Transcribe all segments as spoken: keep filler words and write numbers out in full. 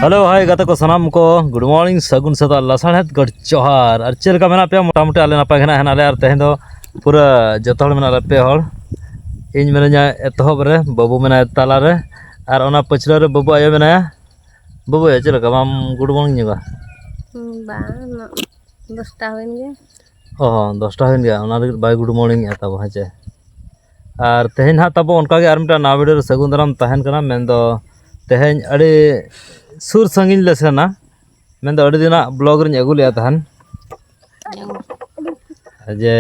Hello, ᱦᱟᱭ ᱜᱟᱛᱮ ᱠᱚ, ᱥᱟᱱᱟᱢ ᱠᱚ ᱜᱩᱰ ᱢᱚᱨᱱᱤᱝ, ᱥᱟᱹᱜᱩᱱ ᱥᱮᱛᱟᱜ, ᱞᱟᱥᱟᱲᱦᱮᱫ ᱜᱚᱰ ᱡᱚᱦᱟᱨ᱾ ᱟᱨ ᱪᱮᱫ ᱞᱮᱠᱟ ᱢᱮᱱᱟᱜ ᱯᱮᱭᱟ? ᱢᱚᱴᱟᱢᱩᱴᱤ ᱟᱞᱮ ᱱᱟᱯᱟᱭ ᱜᱮ ᱱᱟᱜ ᱦᱮᱱᱟᱜ ᱞᱮᱭᱟ᱾ ᱟᱨ ᱛᱮᱦᱮᱧ ᱫᱚ ᱯᱩᱨᱟᱹ ᱡᱚᱛᱚ ᱦᱚᱲ ᱢᱮᱱᱟᱜ ᱞᱮᱭᱟ, ᱯᱮ ᱦᱚᱲ᱾ ᱤᱧ ᱢᱮᱱᱟᱹᱧᱟ ᱮᱛᱚᱦᱚᱵ ᱨᱮ, ᱵᱟᱹᱵᱩ ᱢᱮᱱᱟᱭᱟ ᱛᱟᱞᱟ ᱨᱮ, ᱟᱨ ᱚᱱᱟ ᱯᱟᱹᱪᱷᱞᱟᱹ ᱨᱮ ᱵᱟᱹᱵᱩ ᱟᱭᱳ ᱢᱮᱱᱟᱭᱟ᱾ ᱵᱟᱹᱵᱩ ᱟᱭᱳ, ᱪᱮᱫ ᱞᱮᱠᱟ, ᱵᱟᱢ ᱜᱩᱰ ᱢᱚᱨᱱᱤᱝ ᱧᱚᱜᱟ? ᱦᱩᱸ, ᱵᱟᱝ, ᱩᱱᱟᱹᱜ ᱫᱚᱥᱴᱟ ᱦᱩᱭᱮᱱ ᱜᱮ᱾ ᱚ ᱦᱚᱸ, ᱫᱚᱥᱴᱟ ᱦᱩᱭᱮᱱ ᱜᱮᱭᱟ, ᱚᱱᱟ ᱞᱟᱹᱜᱤᱫ ᱵᱟᱭ ᱜᱩᱰ ᱢᱚᱨᱱᱤᱝ ᱮᱫ ᱛᱟᱵᱚ, ᱦᱮᱸ ᱪᱮ? ᱟᱨ ᱛᱮᱦᱮᱧ ᱦᱟᱸᱜ ᱛᱟᱵᱚ ᱚᱱᱠᱟᱜᱮ ᱟᱨ ᱢᱤᱫᱴᱟᱝ ᱱᱟᱣᱟ ᱵᱷᱤᱰᱤᱭᱳ ᱨᱮ ᱥᱟᱹᱜᱩᱱ ᱫᱟᱨᱟᱢ ᱛᱟᱦᱮᱱ ᱠᱟᱱᱟ᱾ ᱢᱮᱱᱫᱚ ᱛᱮᱦᱮᱧ ᱟᱹᱰᱤ ᱥᱩᱨ ᱥᱟᱺᱜᱤᱧ ᱞᱮ ᱥᱮᱱᱟ, ᱢᱮᱱᱫᱚ ᱟᱹᱰᱤ ᱫᱤᱱᱟᱜ ᱵᱞᱚᱜ ᱨᱤᱧ ᱟᱹᱜᱩ ᱞᱮᱫᱼᱟ ᱛᱟᱦᱮᱱ, ᱡᱮ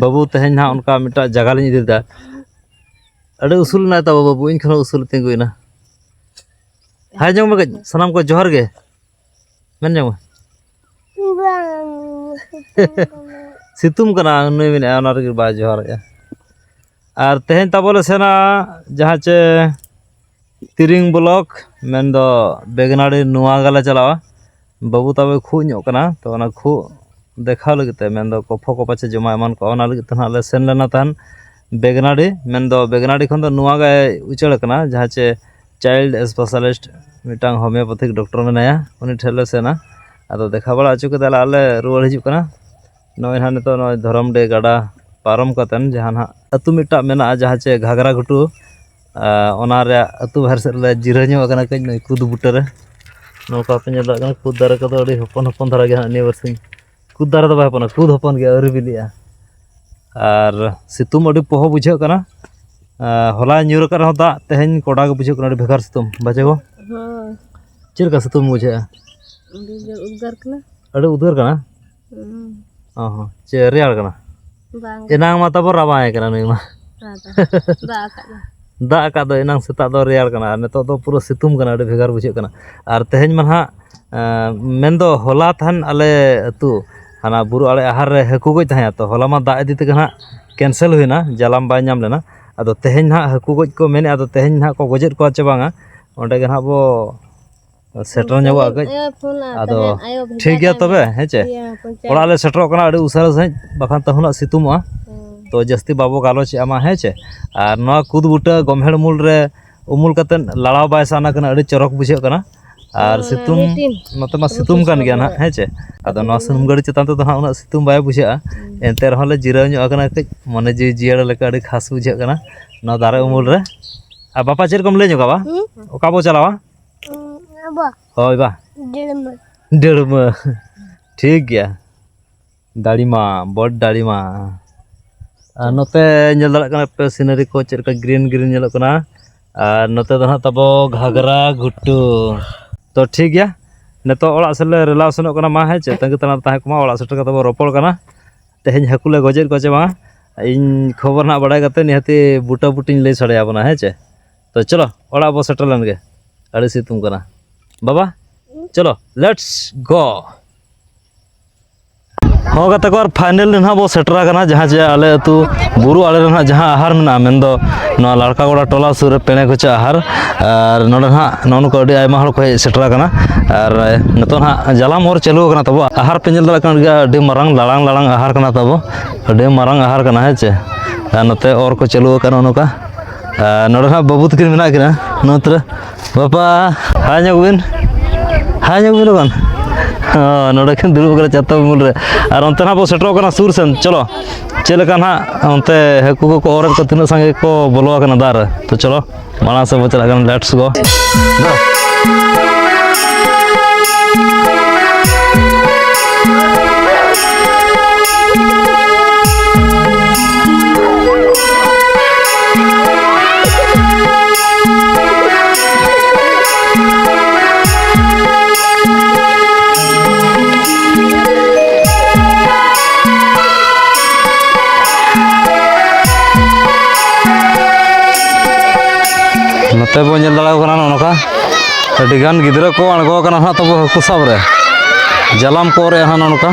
ᱵᱟᱹᱵᱩ ᱛᱮᱦᱮᱧ ᱦᱟᱸᱜ ᱚᱱᱠᱟ ᱢᱤᱫᱴᱟᱝ ᱡᱟᱭᱜᱟ ᱞᱤᱧ ᱤᱫᱤ ᱞᱮᱫᱟ᱾ ᱟᱹᱰᱤ ᱩᱥᱩᱞ ᱢᱮᱱᱟᱭ ᱛᱟᱵᱚ ᱵᱟᱹᱵᱩ, ᱤᱧ ᱠᱷᱚᱱ ᱦᱚᱸ ᱩᱥᱩᱞ ᱛᱤᱸᱜᱩᱭᱮᱱᱟ᱾ ᱦᱟᱭ ᱡᱚᱝ ᱢᱮ ᱠᱟᱹᱡ, ᱥᱟᱱᱟᱢ ᱠᱚ ᱡᱚᱦᱟᱨ ᱜᱮ ᱢᱮᱱ ᱡᱚᱝ ᱢᱮ᱾ ᱵᱟᱝ᱾ ᱥᱤᱛᱩᱝ ᱠᱟᱱᱟ, ᱩᱱᱤ ᱢᱮᱱᱮᱫᱼᱟ, ᱚᱱᱟ ᱨᱮᱜᱮ ᱵᱟᱭ ᱡᱚᱦᱟᱨᱮᱜᱼᱟ᱾ ᱟᱨ ᱛᱮᱦᱮᱧ ᱛᱟᱵᱚ ᱞᱮ ᱥᱮᱱᱟ ᱡᱟᱦᱟᱸ ᱪᱮ ᱛᱤᱨᱤᱝ ᱵᱞᱚᱠ, ᱢᱮᱱᱫᱚ ᱵᱮᱜᱽᱱᱟᱰᱤ ᱱᱚᱣᱟ ᱜᱟᱞᱮ ᱪᱟᱞᱟᱣᱟ᱾ ᱵᱟᱹᱵᱩ ᱛᱟᱵᱚᱭ ᱠᱷᱩᱜ ᱧᱚᱜ ᱠᱟᱱᱟ, ᱛᱚ ᱚᱱᱟ ᱠᱷᱩᱜ ᱫᱮᱠᱷᱟᱣ ᱞᱟᱹᱜᱤᱫ ᱛᱮ, ᱢᱮᱱᱫᱚ ᱠᱚᱯᱷᱚ ᱠᱚ ᱯᱟᱪᱮ ᱡᱚᱢᱟ ᱮᱢᱟᱱ ᱠᱚᱜᱼᱟ, ᱚᱱᱟ ᱞᱟᱹᱜᱤᱫ ᱛᱮ ᱱᱟᱦᱟᱜ ᱞᱮ ᱥᱮᱱ ᱞᱮᱱᱟ ᱛᱟᱦᱮᱱ ᱵᱮᱜᱽᱱᱟᱰᱤ᱾ ᱢᱮᱱᱫᱚ ᱵᱮᱜᱽᱱᱟᱰᱤ ᱠᱷᱚᱱ ᱫᱚ ᱱᱚᱣᱟ ᱜᱮ ᱩᱪᱟᱹᱲ ᱠᱟᱱᱟ, ᱡᱟᱦᱟᱸ ᱪᱮ ᱪᱟᱭᱤᱞᱰ ᱥᱯᱮᱥᱟᱞᱤᱥᱴ ᱢᱤᱫᱴᱟᱝ ᱦᱳᱢᱤᱭᱳᱯᱮᱛᱷᱤᱠ ᱰᱚᱠᱴᱚᱨ ᱢᱮᱱᱟᱭᱟ, ᱩᱱᱤ ᱴᱷᱮᱱ ᱞᱮ ᱥᱮᱱᱟ᱾ ᱟᱫᱚ ᱫᱮᱠᱷᱟᱣ ᱵᱟᱲᱟ ᱦᱚᱪᱚ ᱠᱮᱫᱟ ᱞᱮ, ᱟᱨ ᱞᱮ ᱨᱩᱣᱟᱹᱲ ᱦᱤᱡᱩᱜ ᱠᱟᱱᱟ᱾ ᱱᱚᱜᱼᱚᱭ ᱱᱟᱦᱟᱜ ᱱᱤᱛᱚᱜ ᱱᱚᱜᱼᱚᱭ ᱫᱷᱚᱨᱚᱢᱰᱤ ᱜᱟᱰᱟ ᱯᱟᱨᱚᱢ ᱠᱟᱛᱮᱱ ᱡᱟᱦᱟᱸ ᱱᱟᱦᱟᱜ ᱟᱹᱛᱩ ᱢᱤᱫᱴᱟᱝ ᱢᱮᱱᱟᱜᱼᱟ, ᱡᱟᱦᱟᱸ ᱪᱮ ᱜᱷᱟᱜᱽᱨᱟ ᱜᱷᱩᱴᱩ, ᱟᱨ ᱚᱱᱟ ᱨᱮᱭᱟᱜ ᱟᱹᱛᱩ ᱵᱟᱦᱮᱨ ᱥᱮᱫ ᱨᱮᱞᱮ ᱡᱤᱨᱟᱹᱣ ᱧᱚᱜ ᱟᱠᱟᱱᱟ ᱠᱟᱹᱡ ᱱᱩᱭ ᱠᱩᱫ ᱵᱩᱴᱟᱹ ᱨᱮ᱾ ᱱᱚᱝᱠᱟ ᱯᱮ ᱧᱮᱞ ᱫᱟᱲᱮᱭᱟᱜ ᱠᱟᱱᱟ, ᱠᱩᱫ ᱫᱟᱨᱮ ᱠᱚᱫᱚ ᱟᱹᱰᱤ ᱦᱚᱯᱚᱱ ᱦᱚᱯᱚᱱ ᱫᱷᱟᱨᱟ ᱜᱮ ᱦᱟᱸᱜ ᱱᱤᱭᱟᱹ ᱵᱟᱨᱥᱤᱧ᱾ ᱠᱩᱫ ᱫᱟᱨᱮ ᱫᱚ ᱵᱟᱭ ᱦᱚᱯᱚᱱᱟ, ᱠᱩᱫ ᱦᱚᱯᱚᱱ ᱜᱮ, ᱟᱹᱣᱨᱤ ᱵᱤᱞᱤᱜᱼᱟ᱾ ᱟᱨ ᱥᱤᱛᱩᱝ ᱟᱹᱰᱤ ᱯᱚᱦᱚ ᱵᱩᱡᱷᱟᱹᱜ ᱠᱟᱱᱟ᱾ ᱟᱨ ᱦᱚᱞᱟ ᱧᱩᱨ ᱟᱠᱟᱫ ᱨᱮᱦᱚᱸ ᱫᱟᱜ, ᱛᱮᱦᱮᱧ ᱠᱚᱰᱟ ᱜᱮ ᱵᱩᱡᱷᱟᱹᱜ ᱠᱟᱱᱟ, ᱟᱹᱰᱤ ᱵᱷᱮᱜᱟᱨ ᱥᱤᱛᱩᱝ᱾ ᱵᱟᱡᱮ ᱜᱚ? ᱦᱳᱭ᱾ ᱪᱮᱫ ᱞᱮᱠᱟ ᱥᱤᱛᱩᱝ ᱵᱩᱡᱷᱟᱹᱜᱼᱟ? ᱟᱹᱰᱤ ᱡᱳᱨ ᱩᱫᱽᱜᱟᱹᱨ ᱠᱟᱱᱟ᱾ ᱟᱹᱰᱤ ᱩᱫᱽᱜᱟᱹᱨ ᱠᱟᱱᱟ? ᱦᱩᱸ᱾ ᱚ ᱦᱚᱸ, ᱪᱮᱫ ᱨᱮᱭᱟᱲ ᱠᱟᱱᱟ? ᱵᱟᱝ᱾ ᱮᱱᱟᱝ ᱢᱟ ᱛᱟᱵᱚ ᱨᱟᱵᱟᱝ ᱮ ᱠᱟᱱᱟ ᱱᱩᱭ ᱢᱟ᱾ ᱦᱮᱸ ᱛᱚ᱾ ᱫᱟᱜ ᱟᱠᱟᱫ ᱫᱚ᱾ ᱫᱟᱜ ᱟᱠᱟᱫ ᱫᱚ, ᱮᱱᱟᱝ ᱥᱮᱛᱟᱜ ᱫᱚ ᱨᱮᱭᱟᱲ ᱠᱟᱱᱟ, ᱟᱨ ᱱᱤᱛᱚᱜ ᱫᱚ ᱯᱩᱨᱟᱹ ᱥᱤᱛᱩᱝ ᱠᱟᱱᱟ, ᱟᱹᱰᱤ ᱵᱷᱮᱜᱟᱨ ᱵᱩᱡᱷᱟᱹᱜ ᱠᱟᱱᱟ᱾ ᱟᱨ ᱛᱮᱦᱮᱧ ᱢᱟ ᱱᱟᱦᱟᱜ, ᱮᱸ, ᱢᱮᱱᱫᱚ ᱦᱚᱞᱟ ᱛᱟᱦᱮᱱ ᱟᱞᱮ ᱟᱹᱛᱩ ᱦᱟᱱᱟ ᱵᱩᱨᱩ ᱟᱲᱮ ᱟᱦᱟᱨ ᱨᱮ ᱦᱟᱹᱠᱩ ᱜᱚᱡ ᱛᱟᱦᱮᱸ ᱛᱚ, ᱦᱚᱞᱟ ᱢᱟ ᱫᱟᱜ ᱤᱫᱤ ᱛᱮᱜᱮ ᱱᱟᱦᱟᱜ cancel ᱦᱩᱭᱱᱟ, ᱡᱟᱞᱟᱢ ᱵᱟᱭ ᱧᱟᱢ ᱞᱮᱱᱟ᱾ ᱟᱫᱚ ᱛᱮᱦᱮᱧ ᱱᱟᱦᱟᱜ ᱦᱟᱹᱠᱩ ᱜᱚᱡ ᱠᱚ ᱢᱮᱱᱮᱫᱼᱟ, ᱟᱫᱚ ᱛᱮᱦᱮᱧ ᱱᱟᱦᱟᱜ ᱠᱚ ᱜᱚᱡᱮᱫ ᱠᱚᱣᱟ ᱪᱮ ᱵᱟᱝᱟ, ᱚᱸᱰᱮ ᱜᱮ ᱱᱟᱦᱟᱜ ᱵᱚ ᱥᱮᱴᱮᱨ ᱧᱚᱜᱚᱜᱼᱟ ᱠᱟᱹᱡ᱾ ᱟᱭᱳ ᱯᱷᱳᱱᱟ, ᱟᱫᱚ ᱛᱟᱦᱮᱱ ᱟᱭᱳ ᱵᱷᱮᱡᱟ ᱴᱷᱤᱠ ᱜᱮᱭᱟ ᱠᱟᱭ ᱛᱚᱵᱮ, ᱢᱮ᱾ ᱦᱮᱸ ᱪᱮ? ᱤᱭᱟᱹ, ᱯᱚᱧᱪᱟᱭᱮᱛ᱾ ᱚᱲᱟᱜ ᱞᱮ ᱥᱮᱴᱮᱨᱚᱜ ᱠᱟᱱᱟ ᱟᱹᱰᱤ ᱩᱥᱟᱹᱨᱟ ᱥᱟᱺᱦᱤᱡ, ᱵᱟᱠᱷᱟᱱ ᱛᱟᱹᱦᱩᱱᱟᱜ ᱥᱤᱛᱩᱝᱚᱜᱼᱟ᱾ ᱦᱮᱸ᱾ ᱛᱚ ᱡᱟᱹᱥᱛᱤ ᱵᱟᱵᱚ ᱜᱟᱞᱚᱪᱮᱜᱼᱟ ᱢᱟ, ᱦᱮᱸ ᱪᱮ? ᱟᱨ ᱱᱚᱣᱟ ᱠᱩᱫ ᱵᱩᱴᱟᱹ ᱜᱚᱢᱦᱮᱲ ᱩᱢᱩᱞ ᱨᱮ ᱩᱢᱩᱞ ᱠᱟᱛᱮᱫ ᱞᱟᱲᱟᱣ ᱵᱟᱭ ᱥᱟᱱᱟ ᱠᱟᱱᱟ, ᱟᱹᱰᱤ ᱪᱚᱨᱚᱠ ᱵᱩᱡᱷᱟᱹᱜ ᱠᱟᱱᱟ᱾ ᱟᱨ ᱦᱮᱸ, ᱚᱱᱟ ᱥᱤᱛᱩᱝ, ᱱᱤᱛᱤᱱ ᱱᱚᱛᱮ ᱢᱟ ᱥᱤᱛᱩᱝ ᱠᱟᱱ ᱜᱮᱭᱟ ᱱᱟᱦᱟᱜ, ᱦᱮᱸ ᱪᱮ? ᱟᱫᱚ ᱱᱚᱣᱟ ᱥᱩᱱᱩᱢ ᱜᱟᱹᱰᱤ ᱪᱮᱛᱟᱱ ᱛᱮᱫᱚ ᱱᱟᱦᱟᱜ ᱩᱱᱟᱹᱜ ᱥᱤᱛᱩᱝ ᱵᱟᱭ ᱵᱩᱡᱷᱟᱹᱜᱼᱟ᱾ ᱦᱩᱸ᱾ ᱮᱱᱛᱮ ᱨᱮᱦᱚᱸ ᱞᱮ ᱡᱤᱨᱟᱹᱣ ᱧᱚᱜ ᱟᱠᱟᱱᱟ ᱠᱟᱹᱡ, ᱢᱚᱱᱮ ᱡᱤᱣᱤ ᱡᱤᱭᱟᱹᱲ ᱞᱮᱠᱟ ᱟᱹᱰᱤ ᱠᱷᱟᱥ ᱵᱩᱡᱷᱟᱹᱜ ᱠᱟᱱᱟ ᱱᱚᱣᱟ ᱫᱟᱨᱮ ᱩᱢᱩᱞ ᱨᱮ᱾ ᱟᱨ ᱵᱟᱯᱟ, ᱪᱮᱫ ᱠᱚᱢ ᱞᱟᱹᱭ ᱧᱚᱜᱟ, ᱵᱟ? ᱦᱩᱸ? ᱚᱠᱟ ᱵᱚ ᱪᱟᱞᱟᱣᱟ? ᱩᱸ, ᱟᱵᱚ᱾ ᱦᱳᱭ, ᱵᱟ᱾ ᱰᱟᱹᱲᱢᱟᱹ᱾ ᱰᱟᱹᱲᱢᱟᱹ᱾ ᱴᱷᱤᱠ ᱜᱮᱭᱟ᱾ ᱰᱟᱲᱤᱢᱟ, ᱵᱚᱰ ᱰᱟᱲᱤᱢᱟ᱾ ᱟᱨ ᱱᱚᱛᱮ ᱧᱮᱞ ᱫᱟᱲᱮᱭᱟᱜ ᱠᱟᱱᱟ ᱯᱮ, scenery ᱠᱚ ᱪᱮᱫ ᱞᱮᱠᱟ green green ᱧᱮᱞᱚᱜ ᱠᱟᱱᱟ᱾ ᱟᱨ ᱱᱚᱛᱮ ᱫᱚ ᱱᱟᱦᱟᱜ ᱛᱟᱵᱚ ᱜᱷᱟᱜᱽᱨᱟ ᱜᱷᱩᱴᱩ᱾ ᱛᱚ ᱴᱷᱤᱠ ᱜᱮᱭᱟ, ᱱᱤᱛᱚᱜ ᱚᱲᱟᱜ ᱥᱮᱫ ᱞᱮ ᱨᱮᱞᱟᱣ ᱥᱮᱱᱚᱜ ᱠᱟᱱᱟ᱾ ᱢᱟ ᱦᱮᱸ ᱪᱮ, ᱛᱟᱺᱜᱤ ᱛᱟᱲᱟᱜ ᱨᱮ ᱛᱟᱦᱮᱸ ᱠᱚᱜ ᱢᱟ, ᱚᱲᱟᱜ ᱥᱮᱴᱮᱨ ᱠᱟᱛᱮ ᱵᱚ ᱨᱚᱯᱚᱲ ᱠᱟᱱᱟ᱾ ᱛᱮᱦᱮᱧ ᱦᱟᱹᱠᱩ ᱞᱮ ᱜᱚᱡᱮᱫ ᱠᱚᱣᱟ ᱪᱮ ᱵᱟᱝᱟ, ᱤᱧ ᱠᱷᱚᱵᱚᱨ ᱱᱟᱦᱟᱜ ᱵᱟᱲᱟᱭ ᱠᱟᱛᱮ ᱱᱤᱦᱟᱹᱛᱤ ᱵᱩᱴᱟᱹ ᱵᱩᱴᱤᱧ ᱞᱟᱹᱭ ᱥᱟᱰᱮ ᱟᱵᱚᱱᱟ, ᱦᱮᱸ ᱪᱮ᱾ ᱛᱚ ᱪᱚᱞᱚ, ᱚᱲᱟᱜ ᱵᱚ ᱥᱮᱴᱮᱨ ᱞᱮᱱ ᱜᱮ, ᱟᱹᱰᱤ ᱥᱤᱛᱩᱝ ᱠᱟᱱᱟ ᱵᱟᱵᱟ᱾ ᱪᱚᱞᱚ, let's go᱾ ᱦᱚᱸ ᱜᱟᱛᱮ ᱠᱚ, ᱟᱨ final ᱨᱮ ᱱᱟᱦᱟᱜ ᱵᱚ ᱥᱮᱴᱮᱨ ᱟᱠᱟᱱᱟ, ᱡᱟᱦᱟᱸ ᱡᱮ ᱟᱞᱮ ᱟᱹᱛᱩ ᱵᱩᱨᱩ ᱟᱲᱮ ᱨᱮ ᱱᱟᱦᱟᱜ ᱡᱟᱦᱟᱸ ᱟᱦᱟᱨ ᱢᱮᱱᱟᱜᱼᱟ, ᱢᱮᱱᱫᱚ ᱱᱚᱣᱟ ᱞᱟᱲᱠᱟ ᱜᱚᱲᱟ ᱴᱚᱞᱟ ᱥᱩᱨ ᱨᱮ ᱯᱮᱲᱮ ᱠᱚᱪᱟ ᱟᱦᱟᱨ᱾ ᱟᱨ ᱱᱚᱰᱮ ᱱᱟᱦᱟᱜ ᱱᱚᱜᱼᱚ ᱱᱚᱝᱠᱟ ᱟᱹᱰᱤ ᱟᱭᱢᱟ ᱦᱚᱲ ᱠᱚ ᱦᱮᱡ ᱥᱮᱴᱮᱨ ᱟᱠᱟᱱᱟ᱾ ᱟᱨ ᱱᱤᱛᱚᱜ ᱱᱟᱦᱟᱜ ᱡᱟᱞᱟᱢ ᱚᱨ ᱪᱟᱹᱞᱩ ᱟᱠᱟᱱᱟ ᱛᱟᱵᱚ᱾ ᱟᱦᱟᱨ ᱯᱮ ᱧᱮᱞ ᱫᱟᱲᱮᱭᱟᱜ ᱠᱟᱱ ᱜᱮᱭᱟ, ᱟᱹᱰᱤ ᱢᱟᱨᱟᱝ ᱞᱟᱲᱟᱝ ᱞᱟᱲᱟᱝ ᱟᱦᱟᱨ ᱠᱟᱱᱟ ᱛᱟᱵᱚ, ᱟᱹᱰᱤ ᱢᱟᱨᱟᱝ ᱟᱦᱟᱨ ᱠᱟᱱᱟ, ᱦᱮᱸ ᱪᱮ᱾ ᱟᱨ ᱱᱚᱛᱮ ᱚᱨ ᱠᱚ ᱪᱟᱹᱞᱩ ᱟᱠᱟᱫ ᱱᱚᱜᱼᱚ ᱱᱚᱝᱠᱟ᱾ ᱟᱨ ᱱᱚᱰᱮ ᱱᱟᱦᱟᱜ ᱵᱟᱹᱵᱩ ᱛᱟᱹᱠᱤᱱ ᱢᱮᱱᱟᱜ ᱠᱤᱱᱟ ᱱᱚᱛᱮ ᱨᱮ᱾ ᱵᱟᱯᱟ, ᱦᱟᱭ ᱧᱚᱜ ᱵᱤᱱ, ᱦᱟᱭ ᱧᱚᱜ ᱵᱤᱱ ᱞᱚᱜᱚᱱ᱾ ᱦᱚᱸ, ᱱᱚᱰᱮ ᱠᱤᱱ ᱫᱩᱲᱩᱵ ᱟᱠᱟᱱᱟ ᱪᱟᱛᱚᱢ ᱩᱢᱩᱞ ᱨᱮ᱾ ᱟᱨ ᱚᱱᱛᱮ ᱱᱟᱦᱟᱜ ᱵᱚ ᱥᱮᱴᱮᱨᱚᱜ ᱠᱟᱱᱟ ᱥᱩᱨ ᱥᱮᱱ᱾ ᱪᱚᱞᱚ, ᱪᱮᱫ ᱞᱮᱠᱟ ᱱᱟᱦᱟᱜ ᱚᱱᱛᱮ ᱦᱟᱹᱠᱩ ᱠᱚᱠᱚ ᱚᱨᱮᱫ ᱠᱚ, ᱛᱤᱱᱟᱹᱜ ᱥᱟᱸᱜᱮ ᱠᱚ ᱵᱚᱞᱚ ᱟᱠᱟᱱᱟ ᱫᱟᱜ ᱨᱮ᱾ ᱛᱚ ᱪᱚᱞᱚ, ᱢᱟᱲᱟᱝ ᱥᱮᱫ ᱵᱚ ᱪᱟᱞᱟᱜ ᱠᱟᱱᱟ, let's go᱾ ᱛᱮ ᱵᱚᱱ ᱧᱮᱞ ᱫᱟᱲᱮᱭᱟᱠᱚ ᱠᱟᱱᱟ, ᱱᱚᱜᱼᱚ ᱱᱚᱝᱠᱟ ᱟᱹᱰᱤ ᱜᱟᱱ ᱜᱤᱫᱽᱨᱟᱹ ᱠᱚ ᱟᱬᱜᱚ ᱟᱠᱟᱱᱟ ᱱᱟᱦᱟᱜ ᱛᱟᱵᱚ ᱦᱟᱹᱠᱩ ᱥᱟᱵ ᱨᱮ᱾ ᱡᱟᱞᱟᱢ ᱠᱚ ᱚᱨᱮᱜᱼᱟ ᱱᱟᱦᱟᱜ ᱱᱚᱜᱼᱚ ᱱᱚᱝᱠᱟ᱾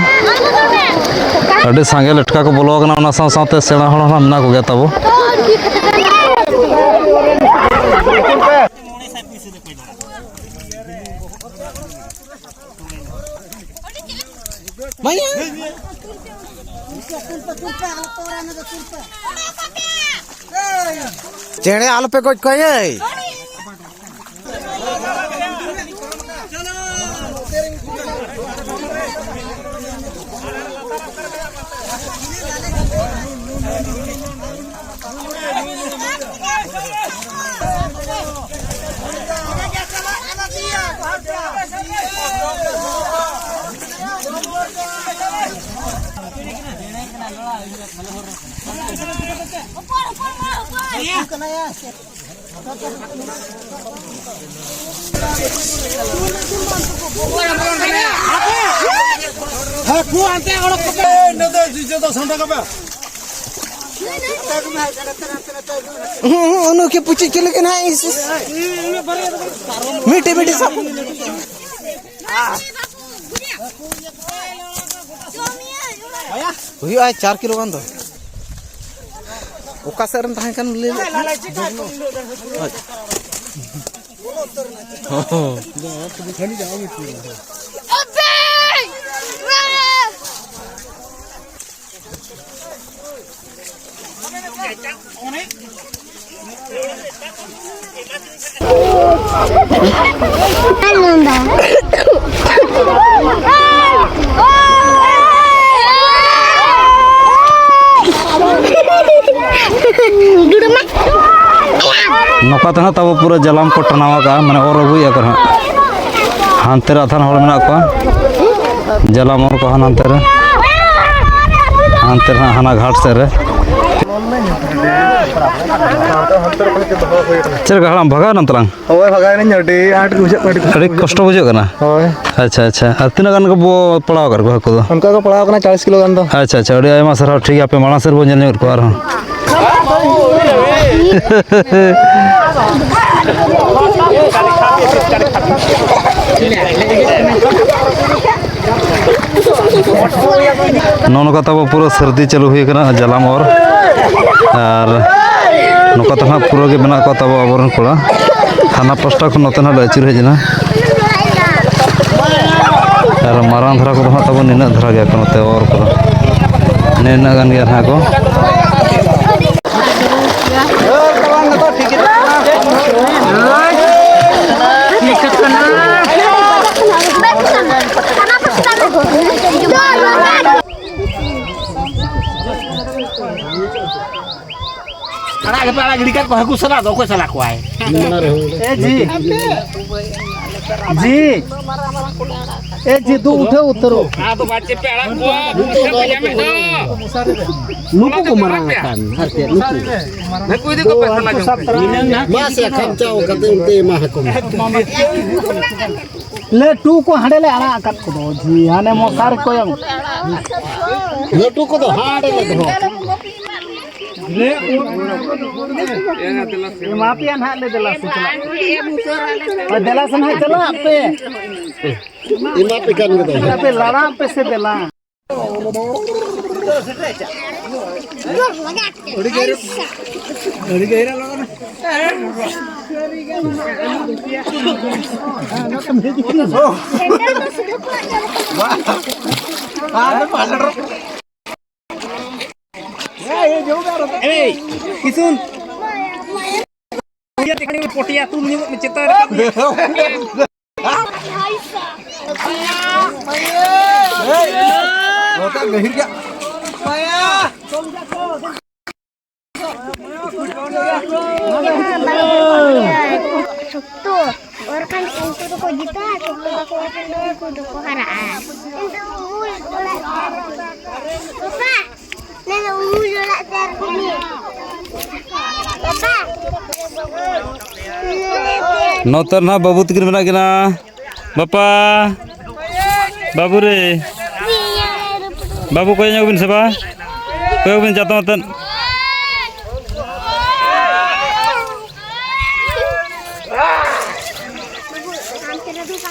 ᱟᱹᱰᱤ ᱥᱟᱸᱜᱮ ᱞᱮᱴᱠᱟ ᱠᱚ ᱵᱚᱞᱚ ᱟᱠᱟᱱᱟ, ᱚᱱᱟ ᱥᱟᱶ ᱥᱟᱶᱛᱮ ᱥᱮᱬᱟ ᱦᱚᱲ ᱦᱚᱸ ᱢᱮᱱᱟᱜ ᱠᱚᱜᱮᱭᱟ ᱛᱟᱵᱚ᱾ ᱪᱮᱬᱮ ᱟᱞᱚᱯᱮ ᱜᱚᱡ ᱠᱚᱣᱟ, ᱮᱭ᱾ ᱦᱟᱹᱠᱩ ᱦᱟᱱᱛᱮ ᱚᱰᱚᱠ ᱠᱟᱛᱮ ᱱᱚᱛᱮ ᱡᱚᱛᱚ ᱥᱟᱢᱴᱟᱣ ᱠᱟᱯᱮ᱾ ᱦᱩᱸ, ᱦᱩᱸ, ᱩᱱᱩ ᱠᱮ ᱯᱩᱪᱤ ᱪᱮᱫ ᱞᱮᱠᱟ ᱱᱟᱦᱟᱜ ᱤᱥ, ᱤᱥ᱾ ᱢᱤᱫᱴᱮᱡ, ᱢᱤᱫᱴᱮᱡ ᱥᱟᱵ᱾ ᱦᱩᱭᱩᱜᱼᱟ ᱪᱟᱨ ᱠᱤᱞᱳ ᱜᱟᱱ ᱫᱚ᱾ ᱚᱠᱟ ᱥᱮᱫ ᱨᱮᱢ ᱛᱟᱦᱮᱸ ᱠᱟᱱ ᱞᱟᱹᱭ ᱞᱮᱫ ᱛᱟᱦᱮᱸᱫ? ᱦᱚᱸ᱾ ᱱᱚᱝᱠᱟ ᱛᱮ ᱱᱟᱦᱟᱜ ᱛᱟᱵᱚ ᱯᱩᱨᱟᱹ ᱡᱟᱞᱟᱢ ᱠᱚ ᱴᱟᱱᱟᱣ ᱟᱠᱟᱫᱼᱟ, ᱢᱟᱱᱮ ᱚᱨ ᱟᱹᱜᱩᱭᱮᱫᱼᱟ ᱠᱚ ᱱᱟᱦᱟᱜ᱾ ᱦᱟᱱᱛᱮ ᱨᱮ ᱟᱛᱷᱟᱱ ᱦᱚᱲ ᱢᱮᱱᱟᱜ ᱠᱚᱣᱟ, ᱡᱟᱞᱟᱢ ᱚᱨ ᱠᱚ ᱦᱟᱱᱟ ᱦᱟᱱᱛᱮ ᱨᱮ, ᱦᱟᱱᱛᱮ ᱨᱮ ᱱᱟᱦᱟᱜ ᱦᱟᱱᱟ ᱜᱷᱟᱴ ᱥᱮᱫ ᱨᱮ᱾ ᱪᱮᱫ ᱞᱮᱠᱟ ᱦᱟᱲᱟᱢ, ᱵᱷᱟᱜᱟᱣ ᱮᱱᱟᱢ ᱛᱟᱞᱟᱝ? ᱦᱳᱭ, ᱵᱷᱟᱜᱟᱣ ᱮᱱᱟᱹᱧ, ᱟᱹᱰᱤ ᱟᱸᱴ ᱜᱮ ᱵᱩᱡᱷᱟᱹᱜ ᱠᱟᱱᱟ, ᱟᱹᱰᱤ ᱠᱚᱥᱴᱚ ᱟᱹᱰᱤ ᱵᱩᱡᱷᱟᱹᱜ ᱠᱟᱱᱟ᱾ ᱠᱚᱥᱴᱚ ᱵᱩᱡᱷᱟᱹᱜ ᱠᱟᱱᱟ᱾ ᱦᱳᱭ᱾ ᱟᱪᱪᱷᱟ, ᱟᱪᱪᱷᱟ᱾ ᱟᱨ ᱛᱤᱱᱟᱹᱜ ᱜᱟᱱ ᱠᱚ ᱵᱚ ᱯᱟᱲᱟᱣ ᱟᱠᱟᱫ ᱠᱚᱣᱟ ᱦᱟᱹᱠᱩ ᱫᱚ? ᱚᱱᱠᱟ ᱠᱚ ᱯᱟᱲᱟᱣ ᱟᱠᱟᱱᱟ ᱪᱟᱞᱤᱥ ᱠᱤᱞᱳ ᱜᱟᱱ ᱫᱚ᱾ ᱟᱪᱪᱷᱟ, ᱟᱪᱪᱷᱟ, ᱟᱹᱰᱤ ᱟᱭᱢᱟ ᱥᱟᱨᱦᱟᱣ᱾ ᱴᱷᱤᱠ ᱜᱮᱭᱟ, ᱦᱟᱯᱮ ᱢᱟᱲᱟᱝ ᱥᱮᱫ ᱵᱚᱱ ᱧᱮᱞ ᱧᱚᱜ ᱠᱚᱣᱟ ᱟᱨᱦᱚᱸ᱾ ᱱᱚᱜᱼᱚ ᱱᱚᱝᱠᱟ ᱛᱟᱵᱚ ᱯᱩᱨᱟᱹ ᱥᱟᱹᱨᱫᱤ ᱪᱟᱹᱞᱩ ᱦᱩᱭ ᱟᱠᱟᱱᱟ, ᱡᱟᱞᱟᱢ ᱚᱨ᱾ ᱟᱨ ᱱᱚᱝᱠᱟ ᱛᱮ ᱱᱟᱦᱟᱜ ᱯᱩᱨᱟᱹ ᱜᱮ ᱢᱮᱱᱟᱜ ᱠᱚᱣᱟ ᱛᱟᱵᱚ ᱟᱵᱚᱨᱮᱱ ᱠᱚᱲᱟ᱾ ᱦᱟᱱᱟ ᱯᱟᱥᱴᱟ ᱠᱷᱚᱱ ᱱᱚᱛᱮ ᱱᱟᱦᱟᱜ ᱞᱮ ᱟᱹᱪᱩᱨ ᱦᱮᱡ ᱮᱱᱟ᱾ ᱟᱨ ᱢᱟᱨᱟᱝ ᱫᱷᱟᱨᱟ ᱠᱚᱫᱚ ᱦᱟᱸᱜ ᱛᱟᱵᱚ ᱱᱤᱱᱟᱹᱜ ᱫᱷᱟᱨᱟ ᱜᱮᱭᱟ ᱠᱚ ᱱᱚᱛᱮ ᱚᱨ ᱠᱚᱫᱚ᱾ ᱱᱤᱱᱟᱹᱜ ᱜᱟᱱ ᱜᱮᱭᱟ ᱱᱟᱦᱟᱜ ᱠᱚ᱾ ᱟᱲᱟᱜ ᱜᱮᱯᱮ ᱟᱲᱟᱜ ᱜᱤᱰᱤ ᱠᱟᱜ ᱠᱚᱣᱟ ᱦᱟᱹᱠᱩ ᱥᱟᱞᱟᱜ ᱫᱚ, ᱚᱠᱚᱭ ᱥᱟᱞᱟᱜ ᱠᱚᱣᱟᱭ? ᱮ ᱡᱤ᱾ ᱡᱤ᱾ ᱮ ᱡᱤ, ᱫᱩ ᱩᱴᱷᱟᱹᱣ ᱩᱛᱟᱹᱨᱚᱜ᱾ ᱟᱫᱚ ᱵᱟᱪᱮ ᱯᱮ ᱟᱲᱟᱜ ᱠᱚᱣᱟ, ᱵᱩᱥᱟᱹᱜ ᱯᱮ ᱧᱟᱢᱮᱫ ᱫᱚ᱾ ᱱᱩᱠᱩ ᱠᱚ ᱢᱟᱨᱟᱝ ᱟᱠᱟᱱ, ᱟᱨ ᱪᱮᱫ ᱱᱩᱠᱩ? ᱱᱩᱠᱩ ᱤᱫᱤ ᱠᱚᱯᱮ ᱥᱟᱞᱟ ᱡᱚᱝ ᱯᱮ᱾ ᱢᱟ ᱥᱮ ᱠᱷᱟᱢᱪᱟᱣ ᱠᱟᱛᱮ ᱚᱱᱛᱮ ᱮᱢᱟ ᱟᱠᱚ ᱢᱮ᱾ ᱞᱟᱹᱴᱩ ᱠᱚ ᱦᱟᱸᱰᱮ ᱞᱮ ᱟᱲᱟᱜ ᱟᱠᱟᱫ ᱠᱚᱫᱚ, ᱡᱤ, ᱦᱟᱱᱮ ᱢᱚᱥᱟᱨᱤ ᱠᱚᱭᱚᱝ᱾ ᱞᱟᱹᱴᱩ ᱠᱚᱫᱚ ᱦᱟᱸᱰᱮ ᱞᱮ ᱫᱚᱦᱚ ᱟᱠᱟᱫ᱾ ᱮᱢᱟ ᱯᱮᱭᱟ ᱱᱟᱦᱟᱜ ᱞᱮ, ᱫᱮᱞᱟ ᱥᱮ ᱪᱟᱞᱟᱜ᱾ ᱦᱳᱭ, ᱫᱮᱞᱟ ᱥᱮ ᱱᱟᱦᱟᱜ ᱪᱟᱞᱟᱜ ᱯᱮ᱾ ᱮᱢᱟ ᱯᱮ ᱠᱟᱱ ᱜᱮ ᱫᱚ᱾ ᱟᱯᱮ ᱞᱟᱲᱟᱜ ᱯᱮ ᱥᱮ ᱫᱮᱞᱟ᱾ ᱮᱭ, ᱠᱤᱥᱩᱱ᱾ ᱯᱚᱴᱤᱭᱟ ᱛᱩᱞ ᱧᱚᱜ ᱢᱮ ᱪᱮᱛᱟᱱ ᱨᱮ᱾ ᱜᱚᱴᱟ ᱜᱟᱹᱦᱤᱨ ᱜᱮ᱾ ᱥᱚᱠᱛᱚ᱾ ᱚᱨ ᱠᱷᱟᱱ ᱩᱱᱠᱩ ᱫᱚᱠᱚ ᱡᱤᱛᱟᱹᱜᱼᱟ, ᱥᱚᱠᱛᱚ ᱵᱟᱠᱚ ᱚᱨ ᱠᱷᱟᱱ ᱫᱚ ᱩᱱᱠᱩ ᱫᱚᱠᱚ ᱦᱟᱨᱟᱜᱼᱟ᱾ ᱤᱧ ᱫᱚ ᱩᱢᱩᱞ ᱚᱲᱟᱜ ᱨᱮ᱾ ᱯᱟᱯᱟ, ᱞᱟᱹᱭ ᱫᱚ ᱩᱢᱩᱞ ᱚᱲᱟᱜ ᱛᱮᱭᱟᱨ ᱠᱟᱹᱧ ᱢᱮ᱾ ᱯᱟᱯᱟ᱾ ᱱᱚᱛᱮ ᱨᱮ ᱱᱟᱦᱟᱜ ᱵᱟᱹᱵᱩ ᱛᱟᱹᱠᱤᱱ ᱢᱮᱱᱟᱜ ᱠᱤᱱᱟ᱾ ᱵᱟᱯᱟ, ᱵᱟᱹᱵᱩ ᱨᱮ, ᱵᱟᱹᱵᱩ ᱠᱚᱭᱚᱜ ᱧᱚᱜ ᱵᱤᱱ ᱥᱮ ᱵᱟ, ᱠᱚᱭᱚᱜ ᱵᱤᱱ ᱪᱟᱛᱚᱢ ᱟᱛᱮᱫ᱾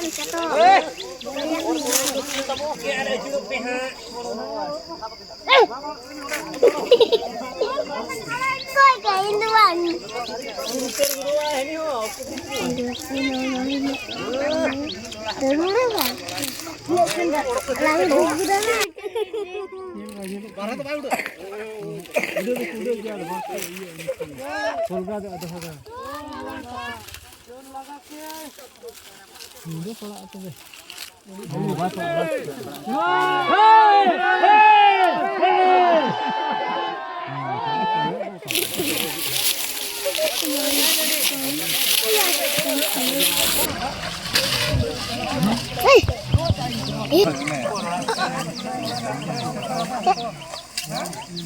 ᱚᱠᱚᱭ ᱠᱟᱱ ᱤᱧ ᱫᱚ ᱵᱟᱝ᱾ ᱧᱤᱫᱟᱹ ᱯᱟᱲᱟᱜᱼᱟ ᱛᱚᱵᱮ᱾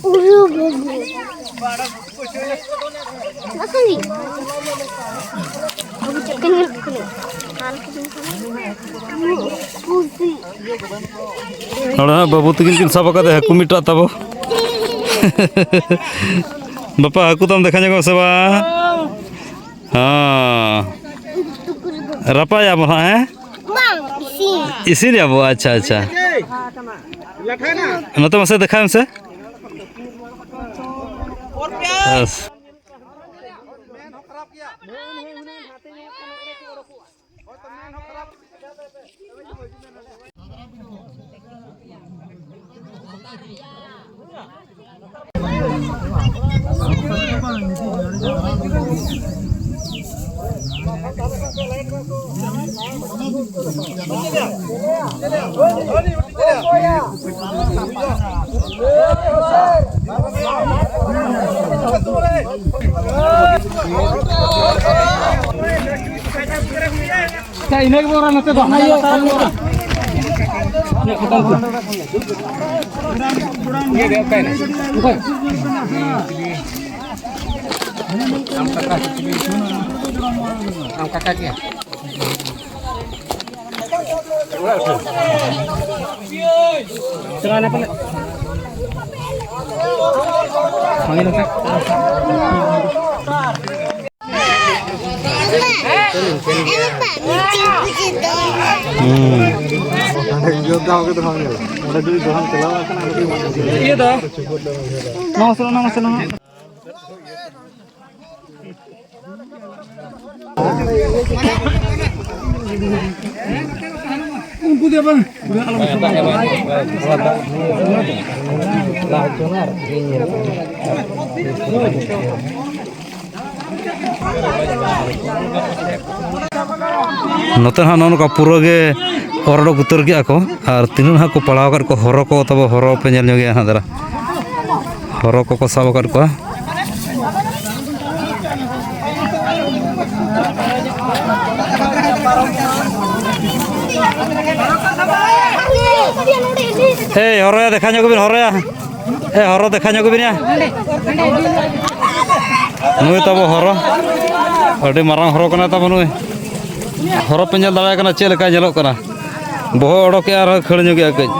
ᱩᱨᱩ ᱜᱩᱜᱩ᱾ ᱵᱟᱠᱷᱟᱱᱤ᱾ ᱟᱵᱚ ᱪᱮᱫ ᱠᱟᱱᱟ ᱠᱟᱱᱟ? ᱯᱩᱥᱤ᱾ ᱱᱚᱰᱮ ᱦᱟᱸᱜ ᱵᱟᱹᱵᱩ ᱛᱟᱹᱠᱤᱱ ᱠᱤᱱ ᱥᱟᱵ ᱟᱠᱟᱫᱟ ᱦᱟᱹᱠᱩ ᱢᱤᱫᱴᱟᱜ ᱛᱟᱵᱚ᱾ ᱵᱟᱯᱟ, ᱦᱟᱹᱠᱩ ᱛᱟᱢ ᱫᱮᱠᱷᱟ ᱧᱚᱜ ᱢᱮ ᱥᱮ ᱵᱟᱝ? ᱦᱮᱸ᱾ ᱨᱟᱯᱟᱭᱟ ᱵᱚ ᱦᱟᱸᱜ, ᱦᱮᱸ? ᱵᱟᱝ, ᱤᱥᱤᱱ᱾ ᱤᱥᱤᱱ ᱟᱵᱚ, ᱟᱪᱪᱷᱟ, ᱟᱪᱪᱷᱟ᱾ ᱱᱚᱛᱮ ᱢᱟᱥᱮ ᱫᱮᱠᱷᱟᱭ ᱢᱮᱥᱮ᱾ ᱵᱟᱥ᱾ ᱤᱱᱟᱹ ᱜᱮᱵᱚᱱ ᱨᱚᱲᱟ, ᱱᱚᱛᱮ ᱫᱚ ᱦᱟᱱᱟ ᱞᱟᱛᱟᱨ ᱨᱮ ᱵᱚᱱ ᱨᱚᱲᱟ᱾ ᱟᱢ ᱠᱟᱠᱟ ᱜᱮ᱾ ᱪᱟᱞᱟᱣ ᱮᱱᱟ ᱯᱟᱞᱮ᱾ ᱵᱟᱝ ᱧᱮᱞᱚᱜ ᱠᱟᱱᱟ᱾ ᱦᱩᱸ᱾ ᱤᱭᱟᱹ ᱫᱚ, ᱱᱚᱣᱟ ᱥᱮᱫ, ᱱᱚᱣᱟ ᱥᱮᱫ, ᱱᱚᱣᱟ᱾ ᱩᱱᱠᱩ ᱫᱚ ᱵᱟᱝ᱾ ᱱᱚᱛᱮ ᱦᱟᱸᱜ ᱱᱚᱜᱼᱚ ᱱᱚᱝᱠᱟ ᱯᱩᱨᱟᱹ ᱜᱮ ᱚᱨ ᱚᱰᱚᱠ ᱩᱛᱟᱹᱨ ᱠᱮᱜᱼᱟ ᱠᱚ᱾ ᱟᱨ ᱛᱤᱱᱟᱹᱜ ᱦᱟᱸᱜ ᱠᱚ ᱯᱟᱲᱟᱣ ᱟᱠᱟᱫ ᱠᱚᱣᱟ ᱦᱚᱨᱚ ᱠᱚ, ᱛᱟᱵᱚ ᱦᱚᱨᱚ ᱯᱮ ᱧᱮᱞ ᱧᱚᱜᱮᱜᱼᱟ ᱦᱟᱸᱜ ᱫᱟᱨᱟ᱾ ᱦᱚᱨᱚ ᱠᱚᱠᱚ ᱥᱟᱵ ᱟᱠᱟᱫ ᱠᱚᱣᱟ᱾ ᱮᱭ ᱦᱚᱨᱚᱭᱟ, ᱫᱮᱠᱷᱟ ᱧᱚᱜ ᱠᱚᱵᱤᱱ ᱦᱚᱨᱚᱭᱟ᱾ ᱮ ᱦᱚᱨᱚ, ᱫᱮᱠᱷᱟ ᱧᱚᱜ ᱠᱚᱵᱤᱱ ᱭᱟ᱾ ᱱᱩᱭ ᱛᱟᱵᱚ ᱦᱚᱨᱚ, ᱟᱹᱰᱤ ᱢᱟᱨᱟᱝ ᱦᱚᱨᱚ ᱠᱟᱱᱟᱭ ᱛᱟᱵᱚ ᱱᱩᱭ᱾ ᱦᱚᱨᱚ ᱯᱮ ᱧᱮᱞ ᱫᱟᱲᱮᱭᱟᱜ ᱠᱟᱱᱟ ᱪᱮᱫ ᱞᱮᱠᱟᱭ ᱧᱮᱞᱚᱜ ᱠᱟᱱᱟ᱾ ᱵᱚᱦᱚᱜ ᱚᱰᱚᱠᱮᱜᱼᱟ ᱟᱨᱦᱚᱸ ᱠᱷᱟᱹᱲ ᱧᱚᱜᱮᱜᱼᱟ ᱠᱟᱹᱡ᱾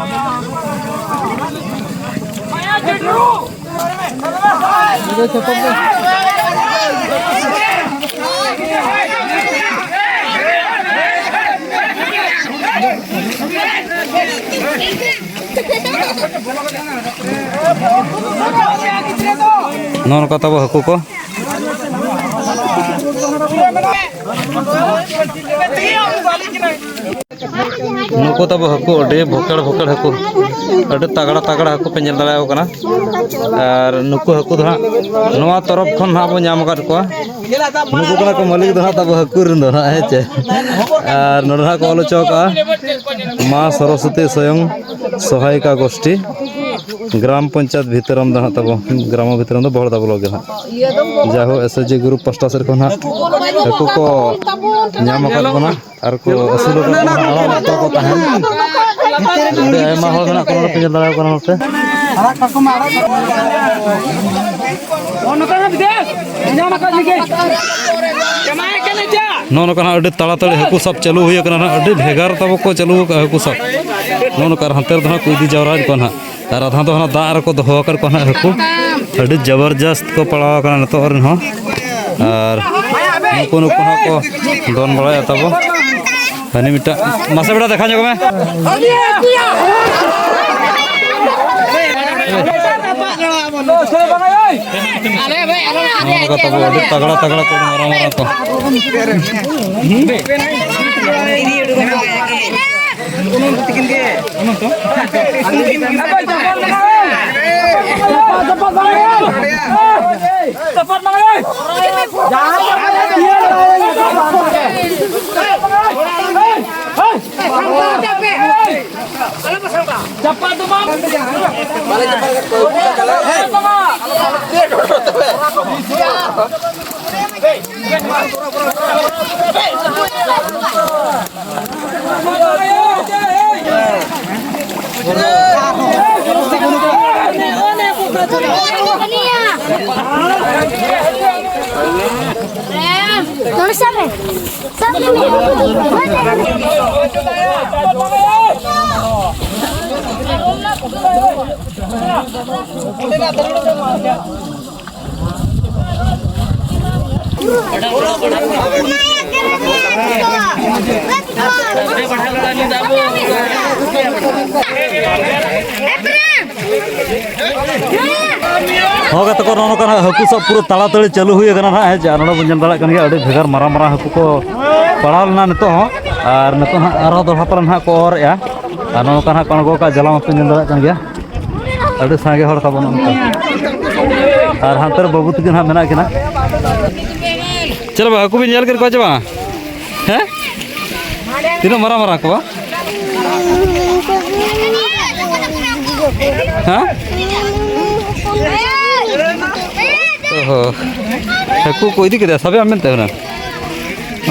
ᱱᱚᱜᱼᱚ ᱱᱚᱝᱠᱟ ᱛᱟᱵᱚ ᱦᱟᱹᱠᱩ ᱠᱚ᱾ ᱱᱩᱠᱩ ᱛᱟᱵᱚ ᱦᱟᱹᱠᱩ, ᱟᱹᱰᱤ ᱵᱷᱚᱠᱮᱲ ᱵᱷᱚᱠᱮᱲ ᱦᱟᱹᱠᱩ, ᱟᱹᱰᱤ ᱛᱟᱜᱲᱟ ᱛᱟᱜᱲᱟ ᱦᱟᱹᱠᱩ ᱯᱮ ᱧᱮᱞ ᱫᱟᱲᱮᱭᱟᱠᱚ ᱠᱟᱱᱟ᱾ ᱟᱨ ᱱᱩᱠᱩ ᱦᱟᱹᱠᱩ ᱫᱚ ᱦᱟᱸᱜ ᱱᱚᱣᱟ ᱛᱚᱨᱚᱯ ᱠᱷᱚᱱ ᱦᱟᱸᱜ ᱵᱚ ᱧᱟᱢ ᱟᱠᱟᱫ ᱠᱚᱣᱟ᱾ ᱱᱩᱠᱩ ᱠᱟᱱᱟ ᱠᱚ ᱢᱟᱹᱞᱤᱠ ᱫᱚ ᱦᱟᱸᱜ ᱛᱟᱵᱚ ᱦᱟᱹᱠᱩ ᱨᱮᱱ ᱫᱚ ᱦᱟᱸᱜ, ᱦᱮᱸ ᱪᱮ? ᱟᱨ ᱱᱚᱰᱮ ᱦᱟᱸᱜ ᱠᱚ ᱚᱞ ᱦᱚᱪᱚ ᱟᱠᱟᱜᱼᱟ, "ᱢᱟ ᱥᱚᱨᱚᱥᱚᱛᱤ ᱥᱚᱭᱚᱝ ᱥᱚᱦᱟᱭᱤᱠᱟ ᱜᱳᱥᱴᱤ, ᱜᱨᱟᱢ ᱯᱚᱧᱪᱟᱭᱮᱛ ᱵᱷᱤᱛᱨᱟᱢ" ᱫᱚ ᱦᱟᱸᱜ ᱛᱟᱵᱚ, ᱜᱨᱟᱢ ᱵᱷᱤᱛᱨᱟᱢ ᱫᱚ ᱵᱚᱦᱚᱲᱫᱟ ᱵᱞᱚᱠ ᱜᱮ ᱦᱟᱸᱜ᱾ ᱡᱟᱭᱦᱳᱠ, ᱮᱥ ᱮᱪ ᱡᱤ ᱜᱨᱩᱯ ᱯᱟᱥᱴᱟ ᱥᱮᱫ ᱠᱷᱚᱱ ᱦᱟᱸᱜ ᱦᱟᱹᱠᱩ ᱠᱚ ᱧᱟᱢ ᱟᱠᱟᱫ ᱵᱚᱱᱟ᱾ ᱟᱨ ᱠᱚ ᱟᱹᱥᱩᱞ ᱟᱠᱟᱫ ᱠᱚᱣᱟ, ᱟᱲᱟᱜ ᱚᱠᱛᱚ ᱠᱚ ᱛᱟᱦᱮᱱ᱾ ᱟᱹᱰᱤ ᱟᱭᱢᱟ ᱦᱚᱲ ᱢᱮᱱᱟᱜ ᱠᱚᱣᱟ ᱱᱚᱰᱮ ᱯᱮ ᱧᱮᱞ ᱫᱟᱲᱮᱭᱟᱠᱚ ᱠᱟᱱᱟ ᱱᱚᱛᱮ᱾ ᱱᱚᱜᱼᱚ ᱱᱚᱝᱠᱟ ᱱᱟᱜ ᱟᱹᱰᱤ ᱛᱟᱲᱟᱛᱟᱲᱤ ᱦᱟᱹᱠᱩ ᱥᱟᱵ ᱪᱟᱹᱞᱩ ᱦᱩᱭ ᱟᱠᱟᱱᱟ ᱱᱟᱜ, ᱟᱹᱰᱤ ᱵᱷᱮᱜᱟᱨ ᱛᱟᱵᱚ ᱠᱚ ᱪᱟᱹᱞᱩ ᱟᱠᱟᱫᱼᱟ ᱦᱟᱹᱠᱩ ᱥᱟᱵ᱾ ᱱᱚᱜᱼᱚ ᱱᱚᱝᱠᱟ ᱟᱨ ᱦᱟᱱᱛᱮ ᱨᱮᱫᱚ ᱱᱟᱜ ᱠᱚ ᱤᱫᱤ ᱡᱟᱣᱨᱟᱭᱮᱫ ᱠᱚᱣᱟ ᱱᱟᱜ, ᱟᱨ ᱟᱫᱷᱟ ᱫᱚ ᱦᱟᱱᱟ ᱫᱟᱜ ᱨᱮᱠᱚ ᱫᱚᱦᱚ ᱟᱠᱟᱫ ᱠᱚᱣᱟ ᱱᱟᱜ ᱦᱟᱹᱠᱩ᱾ ᱟᱹᱰᱤ ᱡᱚᱵᱚᱨᱡᱚᱥᱛ ᱠᱚ ᱯᱟᱲᱟᱣ ᱟᱠᱟᱱᱟ ᱱᱤᱛᱚᱜ ᱨᱮᱱ ᱦᱚᱸ᱾ ᱟᱨ ᱱᱩᱠᱩ, ᱱᱩᱠᱩ ᱦᱚᱸ ᱠᱚ ᱫᱚᱱ ᱵᱟᱲᱟᱭᱟ ᱛᱟᱵᱚ᱾ ᱦᱟᱹᱱᱤ ᱢᱤᱫᱴᱟᱝ, ᱢᱟᱥᱮ ᱵᱮᱴᱟ, ᱫᱮᱠᱷᱟ ᱧᱚᱜ ᱢᱮ᱾ ᱱᱚᱜᱼᱚ ᱱᱚᱝᱠᱟ ᱛᱟᱵᱚ ᱟᱹᱰᱤ ᱛᱟᱜᱲᱟ ᱛᱟᱜᱲᱟ ᱠᱚ, ᱟᱹᱰᱤ ᱢᱟᱨᱟᱝ ᱢᱟᱨᱟᱝ ᱠᱚ᱾ ᱱᱚᱰᱮ ᱥᱟᱵ ᱢᱮ᱾ ᱥᱟᱵ ᱢᱮ᱾ ᱦᱚᱸ ᱜᱟᱛᱮ ᱠᱚ, ᱱᱚᱜᱼᱚ ᱱᱚᱝᱠᱟ ᱱᱟᱜ ᱦᱟᱹᱠᱩ ᱥᱟᱵ ᱯᱩᱨᱟᱹ ᱛᱟᱲᱟᱛᱟᱲᱤ ᱪᱟᱹᱞᱩ ᱦᱩᱭ ᱟᱠᱟᱱᱟ ᱱᱟᱦᱟᱜ, ᱦᱮᱸ ᱪᱮ? ᱟᱨ ᱱᱚᱰᱮ ᱵᱚᱱ ᱧᱮᱞ ᱫᱟᱲᱮᱭᱟᱜ ᱠᱟᱱ ᱜᱮᱭᱟ, ᱟᱹᱰᱤ ᱵᱷᱮᱜᱟᱨ ᱢᱟᱨᱟᱝ ᱢᱟᱨᱟᱝ ᱦᱟᱹᱠᱩ ᱠᱚ ᱯᱟᱲᱟᱣ ᱞᱮᱱᱟ ᱱᱤᱛᱚᱜ ᱦᱚᱸ᱾ ᱟᱨ ᱱᱤᱛᱚᱜ ᱱᱟᱦᱟᱜ ᱟᱨᱦᱚᱸ ᱫᱚᱦᱲᱟ ᱯᱟᱞᱮ ᱱᱟᱦᱟᱜ ᱠᱚ ᱚᱨᱮᱜᱼᱟ᱾ ᱟᱨ ᱱᱚᱜᱼᱚ ᱱᱚᱝᱠᱟ ᱱᱟᱦᱟᱜ ᱠᱚ ᱟᱬᱜᱚ ᱟᱠᱟᱫ ᱡᱟᱞᱟᱢ, ᱦᱚᱸᱯᱮ ᱧᱮᱞ ᱫᱟᱲᱮᱭᱟᱜ ᱠᱟᱱ ᱜᱮᱭᱟ, ᱟᱹᱰᱤ ᱥᱟᱸᱜᱮ ᱦᱚᱲ ᱛᱟᱵᱚᱱ ᱱᱚᱝᱠᱟ᱾ ᱟᱨ ᱦᱟᱱᱛᱮ ᱨᱮ ᱵᱟᱹᱵᱩ ᱛᱟᱹᱠᱤᱱ ᱦᱟᱸᱜ ᱢᱮᱱᱟᱜ ᱠᱤᱱᱟ᱾ ᱪᱮᱫ ᱵᱟ, ᱦᱟᱹᱠᱩ ᱵᱤᱱ ᱧᱮᱞ ᱠᱮᱫ ᱠᱚᱣᱟ ᱪᱮ ᱵᱟᱝ? ᱦᱮᱸ? ᱛᱤᱱᱟᱹᱜ ᱢᱟᱨᱟᱝ ᱢᱟᱨᱟᱝ ᱠᱚ ᱵᱟ? ᱦᱮᱸ? ᱚᱦᱚ᱾ ᱦᱟᱹᱠᱩ ᱠᱚ ᱤᱫᱤ ᱠᱮᱫᱟ, ᱥᱟᱵᱮ ᱟᱢ ᱢᱮᱱᱛᱮ ᱦᱩᱱᱟᱹᱝ?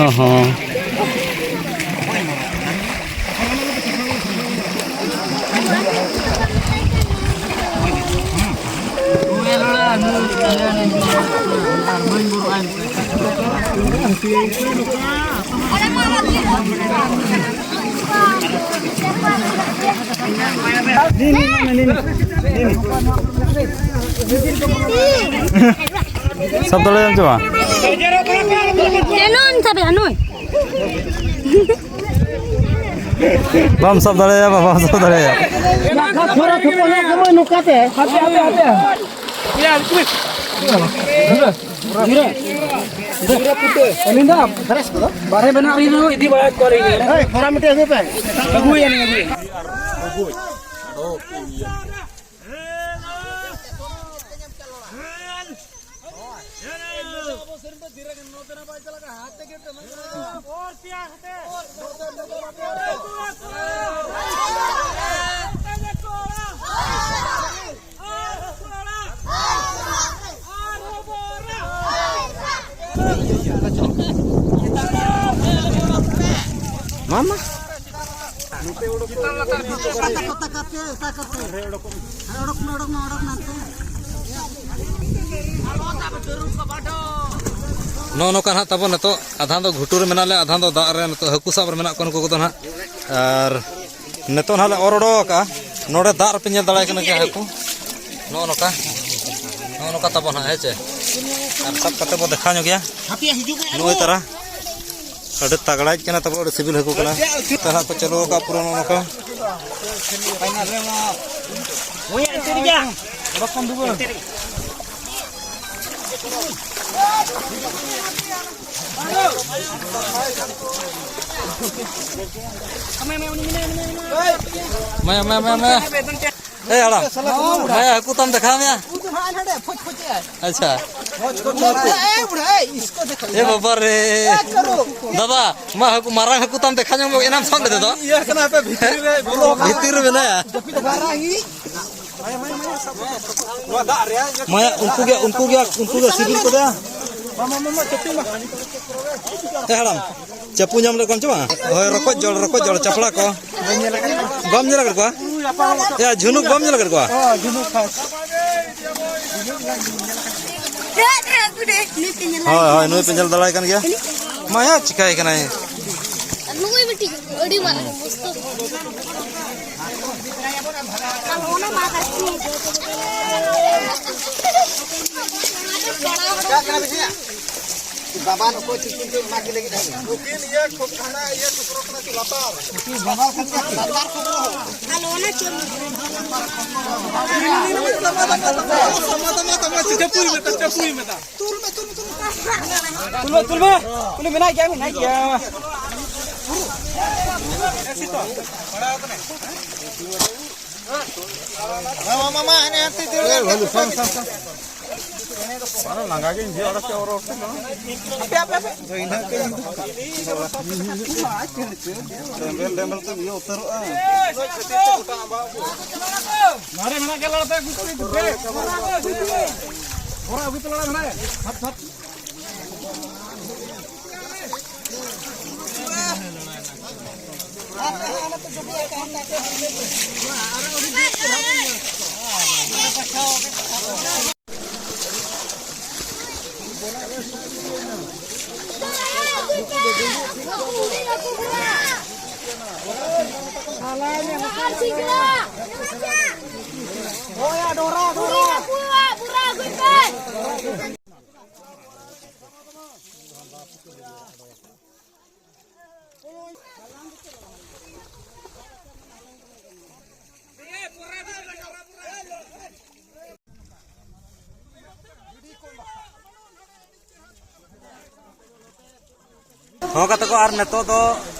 ᱚ ᱦᱚᱸ᱾ ᱥᱟᱵ ᱫᱟᱲᱮᱭᱟᱢ ᱪᱮ ᱵᱟᱝ? ᱮ, ᱱᱩᱭ ᱥᱟᱵᱮᱭᱟ, ᱱᱩᱭ᱾ ᱵᱟᱢ ᱥᱟᱵ ᱫᱟᱲᱮᱭᱟᱭᱟ, ᱵᱟᱢ ᱥᱟᱵ ᱫᱟᱲᱮᱭᱟᱭᱟ᱾ ᱛᱷᱚᱲᱟ ᱛᱷᱚᱯᱚᱞ ᱦᱮᱡ ᱠᱟᱱᱟ ᱱᱚᱝᱠᱟ ᱛᱮ᱾ ᱟᱹᱞᱤᱧ ᱫᱚ ᱵᱟᱨᱦᱮ ᱢᱮᱱᱟᱜ ᱞᱤᱧ ᱨᱮᱦᱚᱸ ᱤᱫᱤ ᱵᱟᱲᱟᱭᱮᱫ ᱠᱚᱣᱟᱞᱤᱧ᱾ ᱮᱭ, ᱛᱷᱚᱲᱟ ᱢᱤᱫᱴᱮᱡ ᱟᱹᱜᱩᱭ ᱯᱮ᱾ ᱟᱹᱜᱩᱭᱟᱞᱤᱧ, ᱟᱹᱜᱩᱭᱟᱞᱤᱧ᱾ ᱢᱟᱢᱟ᱾ ᱱᱚᱜᱼᱚ ᱱᱚᱝᱠᱟ ᱱᱟᱦᱟᱜ ᱛᱟᱵᱚᱱ ᱱᱤᱛᱚᱜ, ᱟᱫᱷᱟᱱ ᱫᱚ ᱜᱷᱩᱴᱩ ᱨᱮ ᱢᱮᱱᱟᱜ ᱞᱮᱭᱟ, ᱟᱫᱷᱟᱱ ᱫᱚ ᱫᱟᱜ ᱨᱮ ᱱᱤᱛᱚᱜ ᱦᱟᱹᱠᱩ ᱥᱟᱵ ᱨᱮ ᱢᱮᱱᱟᱜ ᱠᱚᱣᱟ ᱱᱩᱠᱩ ᱠᱚᱫᱚ ᱱᱟᱦᱟᱜ᱾ ᱟᱨ ᱱᱤᱛᱚᱜ ᱱᱟᱦᱟᱜ ᱞᱮ ᱚᱨ ᱚᱰᱚᱠ ᱟᱠᱟᱜᱼᱟ, ᱱᱚᱰᱮ ᱫᱟᱜ ᱨᱮᱯᱮ ᱧᱮᱞ ᱫᱟᱲᱮᱭᱟᱜ ᱠᱟᱱᱟ ᱡᱮ ᱦᱟᱹᱠᱩ ᱱᱚᱜᱼᱚ ᱱᱚᱝᱠᱟ, ᱱᱚᱜᱼᱚ ᱱᱚᱝᱠᱟ ᱛᱟᱵᱚᱱ ᱦᱟᱸᱜ, ᱦᱮᱸ ᱪᱮ? ᱟᱨ ᱥᱟᱵ ᱠᱟᱛᱮ ᱵᱚ ᱫᱮᱠᱷᱟᱣ ᱧᱚᱜ ᱜᱮᱭᱟ ᱱᱚᱜᱼᱚᱭ ᱛᱟᱨᱟ᱾ ᱟᱹᱰᱤ ᱛᱟᱜᱲᱟᱭᱤᱡ ᱠᱟᱱᱟ ᱛᱟᱵᱚ, ᱟᱹᱰᱤ ᱥᱤᱵᱤᱞ ᱦᱟᱹᱠᱩ ᱠᱟᱱᱟ᱾ ᱛᱟᱦᱞᱮ ᱠᱚ ᱪᱟᱹᱞᱩ ᱟᱠᱟᱫ ᱯᱩᱨᱟᱹ ᱱᱚᱜᱼᱚ ᱱᱚᱝᱠᱟ᱾ ᱢᱟᱭᱟ, ᱢᱟᱭᱟ, ᱢᱟᱭᱟ, ᱢᱟᱭᱟ᱾ ᱮ ᱦᱟᱲᱟᱢ, ᱢᱟᱭᱟ ᱦᱟᱹᱠᱩ ᱛᱟᱢ ᱫᱮᱠᱷᱟᱣ ᱢᱮᱭᱟ᱾ ᱟᱪᱪᱷᱟ᱾ ᱮ ᱵᱟᱵᱟ ᱨᱮ᱾ ᱫᱟᱫᱟ, ᱢᱟ ᱦᱟᱹᱠᱩ, ᱢᱟᱨᱟᱝ ᱦᱟᱹᱠᱩ ᱛᱟᱢ ᱫᱮᱠᱷᱟ ᱧᱟᱢ ᱜᱚᱫ, ᱮᱱᱟᱢ ᱥᱟᱵ ᱞᱮᱫᱮ ᱫᱚ᱾ ᱤᱭᱟᱹ ᱠᱟᱱᱟ ᱯᱮ ᱵᱷᱤᱛᱨᱤ ᱨᱮ, ᱵᱚᱞᱚ ᱟᱠᱟᱱᱟ᱾ ᱵᱷᱤᱛᱤᱨ ᱨᱮ ᱢᱮᱱᱟᱭᱟ᱾ ᱱᱚᱣᱟ ᱫᱟᱜ ᱨᱮᱭᱟᱜ ᱤᱭᱟᱹ ᱢᱟᱭᱟ, ᱩᱱᱠᱩ ᱜᱮ, ᱩᱱᱠᱩ ᱜᱮ, ᱩᱱᱠᱩ ᱜᱮ ᱥᱤᱵᱤᱞ ᱠᱚᱫᱚ᱾ ᱢᱟ, ᱢᱟ, ᱢᱟ, ᱢᱟ, ᱪᱟᱹᱯᱩ ᱢᱟ᱾ ᱮ ᱦᱟᱲᱟᱢ, ᱪᱟᱹᱯᱩ ᱧᱟᱢ ᱞᱮᱫ ᱠᱚᱣᱟᱢ ᱪᱮ ᱵᱟᱝ? ᱦᱳᱭ, ᱨᱚᱠᱚᱡ ᱡᱚᱲ, ᱨᱚᱠᱚᱡ ᱡᱚᱲ, ᱪᱟᱯᱲᱟ ᱠᱚ᱾ ᱵᱟᱢ ᱧᱮᱞ ᱟᱠᱟᱫ ᱠᱚᱣᱟ? ᱭᱟ, ᱡᱷᱩᱱᱩᱠ ᱵᱟᱢ ᱧᱮᱞ ᱟᱠᱟᱫ ᱠᱚᱣᱟ? ᱦᱳᱭ, ᱦᱳᱭ, ᱱᱩᱭ ᱯᱮ ᱧᱮᱞ ᱫᱟᱲᱟᱭ ᱠᱟᱱ ᱜᱮᱭᱟ᱾ ᱢᱟᱭᱟ, ᱪᱤᱠᱟᱹᱭ ᱠᱟᱱᱟᱭ? ᱱᱩᱭ ᱢᱤᱫᱴᱤᱡ ᱟᱹᱰᱤ ᱢᱟᱨᱟᱝ ᱵᱚᱥᱛᱩ᱾ ᱵᱟᱵᱟ ᱱᱩᱠᱩ ᱪᱤᱠᱤ ᱛᱮ ᱮᱢᱟ ᱠᱤ ᱞᱟᱹᱜᱤᱫ ᱦᱟᱸᱜ᱾ ᱱᱩᱠᱤᱱ ᱤᱭᱟᱹ ᱠᱷᱚᱠ-, ᱦᱟᱱᱟ ᱤᱭᱟᱹ ᱠᱷᱚᱠᱨᱚ ᱠᱟᱱᱟ ᱠᱤ ᱞᱟᱛᱟᱨ? ᱵᱟᱵᱟ ᱠᱷᱚᱠᱨᱚ᱾ ᱟᱞᱚ ᱚᱱᱟ ᱪᱮᱫ? ᱛᱟᱢᱟ, ᱛᱟᱢᱟ, ᱛᱟᱢᱟ, ᱪᱟᱯᱩᱭ ᱢᱮ, ᱪᱟᱯᱩᱭ ᱢᱮ ᱫᱟ᱾ ᱛᱩᱞ ᱢᱮ, ᱛᱩᱞ ᱢᱮ, ᱛᱩᱞ ᱢᱮ᱾ ᱛᱩᱞ ᱢᱮ, ᱛᱩᱞ ᱢᱮ᱾ ᱩᱱᱤ ᱢᱮᱱᱟᱭ ᱜᱮᱭᱟ, ᱢᱮᱱᱟᱭ ᱜᱮᱭᱟ᱾ ᱢᱟ, ᱢᱟ, ᱢᱟ, ᱦᱟᱱᱮ ᱦᱟᱱᱛᱮ ᱫᱟᱹᱲ ᱮ, ᱵᱷᱟᱹᱞᱩ, ᱥᱟᱢ, ᱥᱟᱢ, ᱥᱟᱢ᱾ ᱵᱟᱝ, ᱞᱟᱸᱜᱟ ᱜᱤᱧ ᱵᱩᱡᱷᱟᱹᱣ ᱮᱫᱟ, ᱪᱮᱫ ᱦᱚᱨ ᱦᱚᱨ ᱛᱮ ᱱᱚᱣᱟ᱾ ᱟᱯᱮ, ᱟᱯᱮ, ᱟᱯᱮ᱾ ᱤᱧ ᱦᱚᱸ ᱠᱟᱹᱡ ᱰᱮᱢᱵᱮᱞ ᱰᱮᱢᱵᱮᱞ ᱛᱮᱢ ᱤᱭᱟᱹ ᱩᱛᱟᱹᱨᱚᱜᱼᱟ᱾ ᱱᱚᱰᱮ ᱢᱮᱱᱟᱜ ᱜᱮᱭᱟ, ᱞᱟᱲᱟ ᱛᱮ ᱟᱹᱜᱩ ᱠᱚᱯᱮ, ᱜᱤᱫᱽᱨᱟᱹ᱾ ᱦᱚᱨᱟ ᱟᱹᱜᱩᱭ ᱯᱮ, ᱞᱟᱲᱟ ᱢᱮᱱᱟᱜᱼᱟ᱾ ᱦᱟᱯ, ᱦᱟᱯ᱾ ᱦᱚᱸ ᱜᱟᱛᱮ ᱠᱚ, ᱟᱨ ᱱᱤᱛᱚᱜ ᱫᱚ